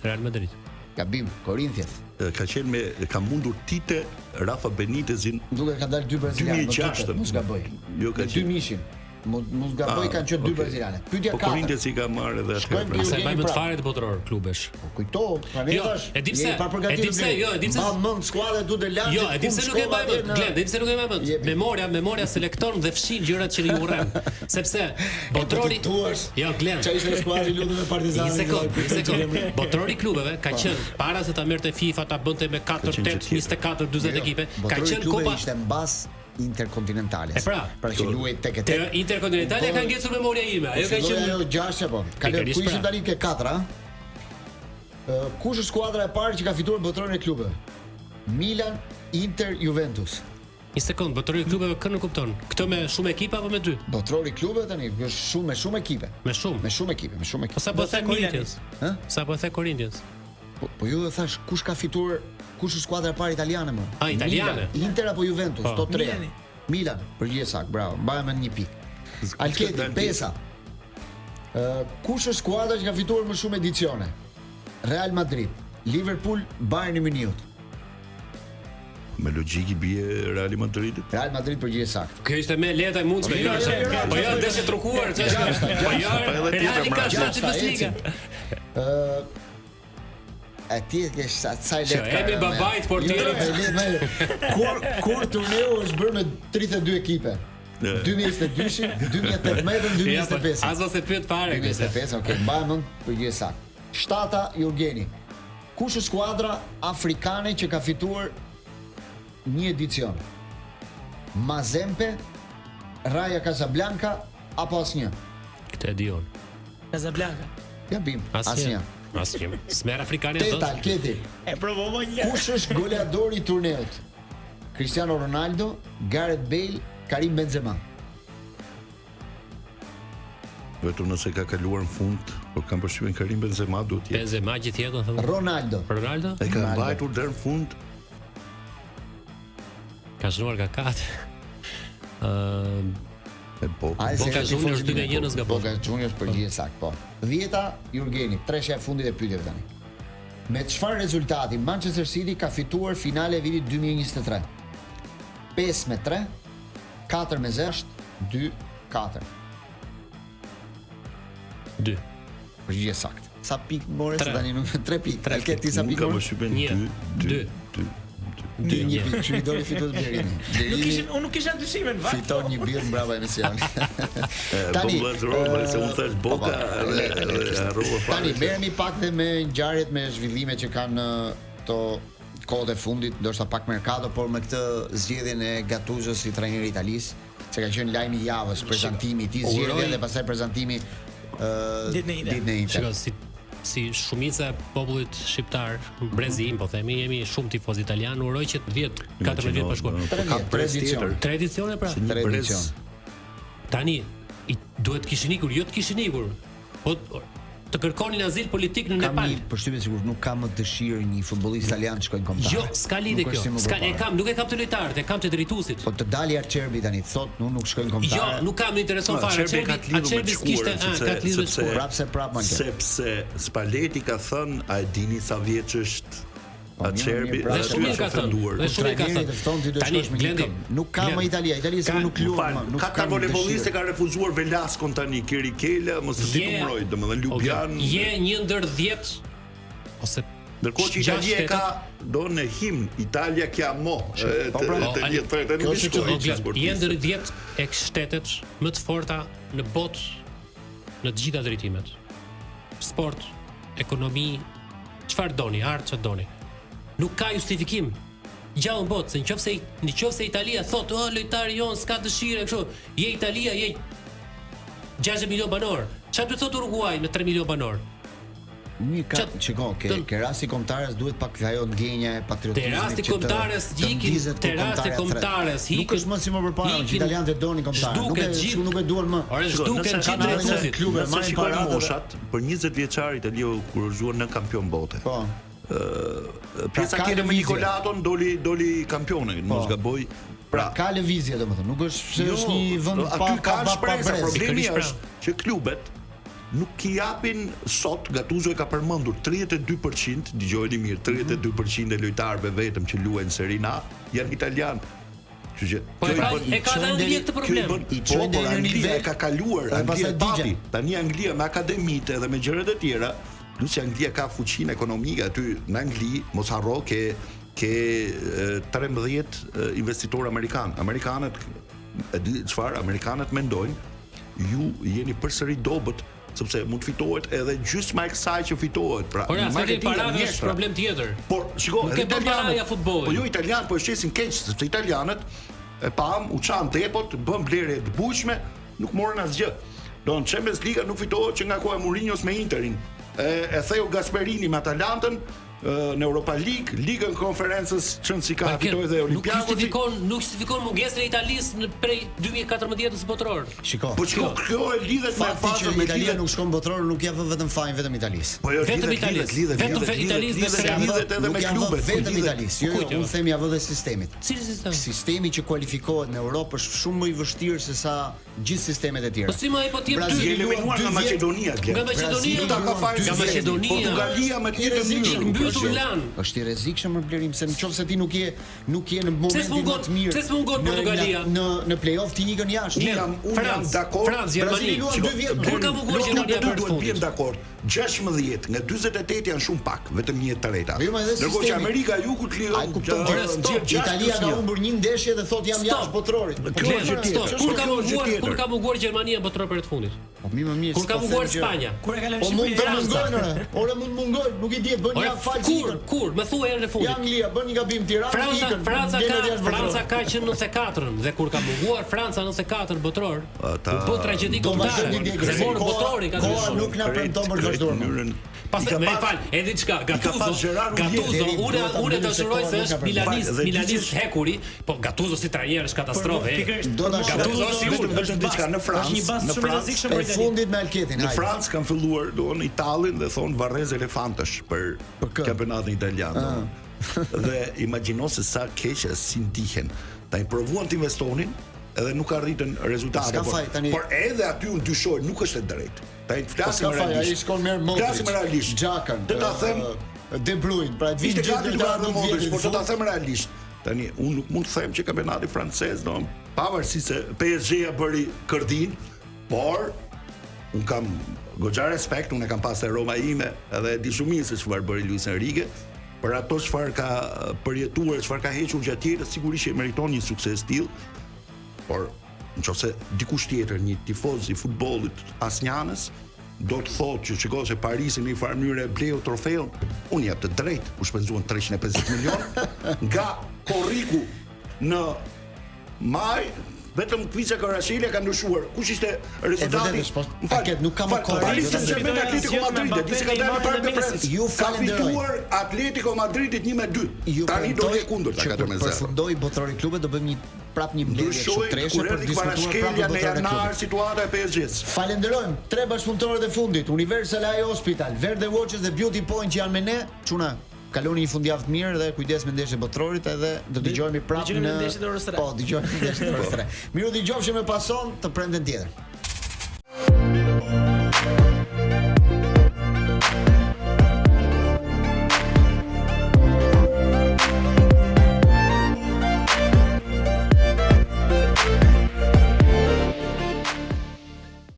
Real Madrid. Gabim, Corinthians. E, Ka qenë me ka mundur Tite Rafa Benitezin Më duket kanë dalë dy brazilianë, më duket, 2006-ën. mos gaboj. Jo, ka Me qenë. dy mishin. Mos mos gaboj Ah, kanë qenë dy okay. braziliane. Pyetja Po 4. Corinthians i ka marrë edhe Shkojmë atëherë. pra. te Sa e Jurgeni mbajmë të prapë. fare të botëror klubesh. Po kujto, prandaj Jo, thash. e di pse, je i papërgatitur e di pse, Bleri. jo, e di pse- Mba mend skuadra du të lartë. Jo, e di pse nuk e mbaj mend. Glen, e di pse nuk e mbaj mend. Jepi. Memoria, memoria selekton dhe fshin gjërat që i urren. Sepse botrori Po ti thuash. Jo, Glen. Çfarë ishte skuadra i lutur me Partizanin? Një sekond, një sekond. Botrori i klubeve ka qenë para se ta merrte FIFA ta bënte me 4 Ka qenë 8 gjë tjetër. 24 40 ekipe, ka Botrori qenë klubeve kopa ishte mbas interkontinentales. E pra. pra që luaj tek e Te tek. Interkontinentale ka ngecur memoria ime. Ajo ka Filloi qenë ajo gjashtë po. Ka lënë Pikërisht ku ishim pra. tani ke 4, a? Ë, Kush është skuadra e parë që ka fituar botërorin e klubeve? Milan, Inter, Juventus. Një sekond, botrori i klubeve kë nuk kupton? Këtë me shumë ekipa apo me dy? Botërori i klubeve tani është shumë me shumë ekipe. Me shumë. Me shumë ekipe, me shumë Po ekipe. sa po Do the them Milani. Corinthians? Ë? Sa po the Corinthians? Po, po ju e thash kush ka fituar, kush është skuadra e parë italiane më? A, italiane. Milan, Inter apo Juventus, Po. to tre. Milani. Milan, përgjigje saktë, bravo. Mbaje mend një pikë. Alketi, dalë pesa. Ë, kush është skuadra që ka fituar më shumë edicione? Real Madrid, Liverpool, Bayern i Munihut. Me logjikë i bie Real Madridit. Real Madrid përgjigje saktë. Kjo ishte më lehtë e mundshme, jo, Jo, jo, jo, është. Po jo, ndeshje trukuar, ç'është? Po jo, Po edhe tjetër Reali ka mbrapa. shtatë Champions League. Ë A ti e ke sa sa e Që, lehtë. ka emri rënë, babait portierit. Jo, e lehtë, me- Kur kur turneu është bërë me 32 ekipe. 2022-shin, 2018-ën, Ja, po, 2025-ën. As mos e pyet fare këtë. 2025, okay, mbaje mend përgjigje saktë. Shtata Jurgeni. Kush është skuadra afrikane që ka fituar një edicion? Mazempe, Raja Casablanca apo asnjë? Këtë e di unë. Casablanca. Gabim, asnjë. Asnjë. Smer afrikane do. Teta, Alketi. E provova një. Kush është goleadori i turneut? Cristiano Ronaldo, Gareth Bale, Karim Benzema. Vetëm nëse ka kaluar në fund, por kam përshtypjen Karim Benzema duhet të jetë. Benzema gjithë jetën thonë. Ronaldo. Ronaldo E ka Ronaldo. mbajtur deri në fund. ka shënuar ka katër. Ëm. E Boca. Ai se Boca tifoz Juniors i 2001 Milanit. s'gaboj. Boca Juniors përgjigje saktë, po. Dhjeta Jurgeni, treshja e fundit e pyetjeve tani. Me çfarë rezultati Manchester City ka fituar finale e vitit 2023? 5 me 3, 4 me 6, 2 4. 2. Përgjigje saktë. Sa pikë more se Tre. tani nuk 3 pikë. Alket ti sa Unë pikë kam more? përshtypjen Një, 2 dy. 2 2. Dy, një pikë. Çu i doli fitues Blerimi. Nuk Blerimi kishin, unë nuk kisha dyshime në fakt. fiton një birrë mbrapa emisionit. Tani, po se unë thash po, po, Boca edhe lehtë, lehtë edhe ishte. harrova fare. Tani merremi pak dhe me ngjarjet, me zhvillimet që kanë këto kohët e fundit, ndoshta pak merkato, por me këtë zgjedhjen e Gattuso si trajner i Italisë, se ka qenë lajmi i javës, prezantimi i tij, zgjedhja Uroj- dhe pastaj prezantimi ë Ditën e njëjtë. Ditën e njëjtë. Shiko, si si shumica e popullit shqiptar, brezi im po themi, jemi shumë tifoz italian, uroj që të vjet 14 vjet bashkuar. Po Tre ka vjet, tre brez edicione. tjetër. Tre edicione pra. Se një Tre brez edicione. Tani i, duhet kishin ikur, jo të kishin ikur. Po të kërkonin azil politik në Kam Nepal. një përshtypje sikur nuk ka më dëshirë një futbollist italian të shkojë në kombëtare. Jo, s'ka lidhje Nuk është kjo. si më S'ka e përpara. kam, nuk e kam të lojtarët, e kam të drejtuesit. Po të dali Acerbi tani, thot, unë nuk shkoj në kombëtare. Jo, nuk kam, më intereson Ma, fare. Acerbi ka Acerbi, të lidhur me Acerbi të s'kishte, shkuarën, ah, sepse ka të lidhur me të sepse shkuarën. Prapë se prapë Alket. Sepse Spalletti ka thënë, a e dini sa vjeç është Po, mirë, Acerbi? mirë, prapë Dhe aty shumë mirë është ka thënë. ofenduar. Dhe shumë mirë ka Trajneri thënë. të fton ti do Tani, shkosh me një Glendi, këmbë. Nuk ka Glendi, më Italia, Italia sikur ka- nuk luan Fal, më, nuk ka ka volejbolliste ka refuzuar Velaskon tani, Kirikela, mos të di Je- numëroj, domethënë O, Ljubljan. Je një ndër 10 ose Ndërkohë që gjashtë Italia e shtetet. ka do në himn Italia chiamò. e, Po, Të pra. të Po, një tretë kjo nuk i është shkoi. O, Glen, sportist. je ndër 10 e shtetet më të forta në botë në të gjitha drejtimet. Sport, ekonomi, çfarë doni, art çfarë doni. Nuk ka justifikim. Gjallë në botë, se nëse nëse Italia thotë, "Oh, lojtari jon s'ka dëshirë kështu." Je Italia, je 60 milion banor. Çfarë do të thotë Uruguay me 3 milion banor? Mirë ka, Që- shiko, ke të- ke rasti kombëtares duhet pak ajo ndjenja e Te patriotizmit. rasti që të- kombëtares të ikin, ndizet te kur rasti kombëtarja kombëtares thret. Nuk ikin. është më si më përpara, që ikin- italianët e donin kombëtaren. Nuk e Zhduket gjithë. nuk e duan më. Ore, Shiko, zhduken nëse gjithë kanë edhe drejtuesit. klube, Nëse marrin shikojmë paratë dhe- moshat, për 20 vjeçar Italia u kurorëzua në kampion bote. Po. Pjesa ka tjetër me lëvizje. Nikolaton doli doli kampione, mos gaboj. Pra ka lëvizje domethënë, nuk është se Jo, është një vend pa aty pa ka pa, pa shpresa, brez. problemi Pikërisht pra. është që klubet nuk i japin sot Gattuso e ka përmendur 32%, dëgjojeni mirë, 32% e lojtarëve vetëm që luajnë Serie A janë italian. Kështu që Po e kjo i ka bën- e ka dhe çojnë Anglia deri- këtë Kjo i problem. bën, I po, çojnë por deri në Anglia nivel, e ka kaluar, dhe Anglia pastaj e papi. digjen. Tani Anglia me akademitë edhe me gjërat e tjera, plus që Anglia ka fuqinë ekonomike aty në Angli, mos harro ke ke e, 13 e, investitorë amerikan. Amerikanët e di çfarë amerikanët mendojnë, ju jeni përsëri dobët sepse mund të fitohet edhe gjysma e kësaj që fitohet. Pra, Por në aspekti i marketing janë parave është mjeshtra. problem tjetër. Por shiko, Nuk edhe e bën italianët- paraja futbollin. Po jo italian, po e shesin keq, sepse italianët e pam, u çan depot, bën blerje të bujshme, nuk morën asgjë. Don Champions League nuk fitohet që nga koha e Mourinhos me Interin. E, e theu Gasperini me Atalantën e, në Europa League, Ligën Konferencës çën si ka Alken, fitoi dhe Nuk Olympiakosi. justifikon, nuk justifikon mungesën e Italisë në prej 2014-s botëror. Shiko. Po shiko, kjo e lidhet me Fakti që fazën me Italia lidhet nuk shkon botëror nuk ja vë vetëm fajin vetëm Italisë. Po jo, Vetëm lidhet, Italisë, lidhet, vetëm lidhet, Italisë dhe lidhet, Serbisë. lidhet edhe Nuk me ja vë klubet. po vetëm lidhet- Italisë. Jo, jo, Kujt ja unë vë? them ja vë dhe sistemit. Cili sistem? Sistemi që kualifikohet në Europë është shumë më i vështirë se sa gjithë sistemet e tjera. Po si më ai po t'jep dy? Brazili Je eliminuar luan nga dy vjet- Maqedonia, Glen. Nga Maqedonia, Nuk ta ka fajin nga sistemi. Maqedonia. Portugalia me të I njëjtën rrezikshëm. mënyrë. Mbytur lan. Është i rrezikshëm për blerim se nëse ti nuk je nuk je në Pse momentin më s'mungon- të mirë. pse s'mungon në- Portugalia? Në në play-off ti ikën jashtë. Unë jam unë jam Francë, dakord. Francë, Gjermani. Brazili luan dy vjet. Kur ka munguar Nuk Gjermania duhet për duhet fundit? biem dakord. 16 nga 48 janë shumë pak, vetëm një e treta. Jo, ma edhe Ndërkohë që sistemi- Amerika e Jugut liron Ai kupton Ore, stop. Italia ka humbur një ndeshje dhe thot jam Stop. jashtë botrorit. Kjo Glen, është gjë stop. tjetër. Kur ka Kjo është gjë munguar, tjetër. kur ka munguar Gjermania në botëror për të fundit? Po mi më mirë. Kur ka s'po them munguar gjë. Spanja? Kur e ka lënë Po mund të Shqipëria? mungojnë ore. Ore mund mungojnë, nuk i dihet, bën Ore, një fal kur, kur, më thuaj herën e Ja fundit. Anglia bën një gabim Tiranë, Franca, ikën. Franca ka, ngelet jashtë Franca botëror. ka që 94-ën dhe kur ka munguar Franca 94 në botëror, Ata- u bë tragjedi Do kombëtare. vazhdojnë një Dhe morën botërorin ka Koha ndryshuar. nuk na premton për të vazhduar. më. Pastaj më fal, edhe diçka, Gattuso, pas Gerard Houllier. Gattuso, Deri unë duhet ta unë mbyllim se dashuroj koha se nuk është ka premtuar. Milanist, Dhe Milanist gjithsesi- hekuri, po Gattuso si trajner është katastrofë. e. Pikërisht. Do ta për mua Gattuso Gattuso është i është- ulët. Vetëm diçka në Francë, Është një bast në shumë i Francë, rrezikshëm për E Italinë. fundit me Alketin, Në hajde. Francë kanë filluar, doon Italinë dhe thon varrez elefantësh për, Për kë? kampionatin italian. Ah. dhe imagjino se sa keq e si ndihen. Ta i provuan të investonin. Edhe nuk arritën rezultate. S'ka por, faj, tani- por edhe aty unë dyshoj, nuk është e drejtë. Tani Po flasim s'ka faj, ai realisht. shkon merr Modric. Flasim realisht. Xhakën. Do ta them, ë, De Bruyne, pra të vinë Ishte gjithë gati duke lojtarët ardhur nuk Modric, vjetin por do ta fund. them realisht. Tani unë nuk mund të them që kampionati francez, do pavarësisht se PSG-ja bëri kërdin, por un kam goxha respekt, unë e kam pas te Roma ime, edhe e di shumë mirë se çfarë bëri Luis Enrique, për ato çfarë ka përjetuar, çfarë ka hequr gjatë jetës, sigurisht që e meriton një sukses të tillë, por nëse dikush tjetër, një tifoz i futbollit asnjanës, do të thotë që shiko se Parisi në një farë mënyrë e bleu trofeun, unë jap të drejtë, u shpenzuan 350 milion nga Korriku në maj vetëm Kviça Kvaratskhelia ka ndryshuar. Kush ishte rezultati? vërtetë është, po, Më fal, Alket, nuk ka më fal, kohë. Paris Do ta Saint-Germain fitoja Atletico zgjodh me Madrid, e di se ka Mbappé, dalë Neymar Parc dhe de Messi. Princes. Ju Ka falenderoj. fituar Atletico Madridit 1-2. Ju Tani do premtoj e kundërta që kur 4-0. përfundoi botërori i klubeve do bëjmë një prap një mbledhje kështu Ndryshoi treshe kur për të erdhi diskutuar prapë Kvaratskhelia për në botërorin e janar klubeve. situata e PSG-s. Falenderojmë tre bashkëpunëtorët e fundit, Universal Eye Hospital, Verde Watches dhe Beauty Point që janë me ne. Çuna, kaloni një fundjavë të mirë dhe kujdes me ndeshjet e botërorit edhe do dëgjohemi prapë Dëgjohemi në në ndeshjet e orës tre. Po, dëgjohemi në ndeshjet e orës 3. Miru dëgjofshim me pason të premten tjetër.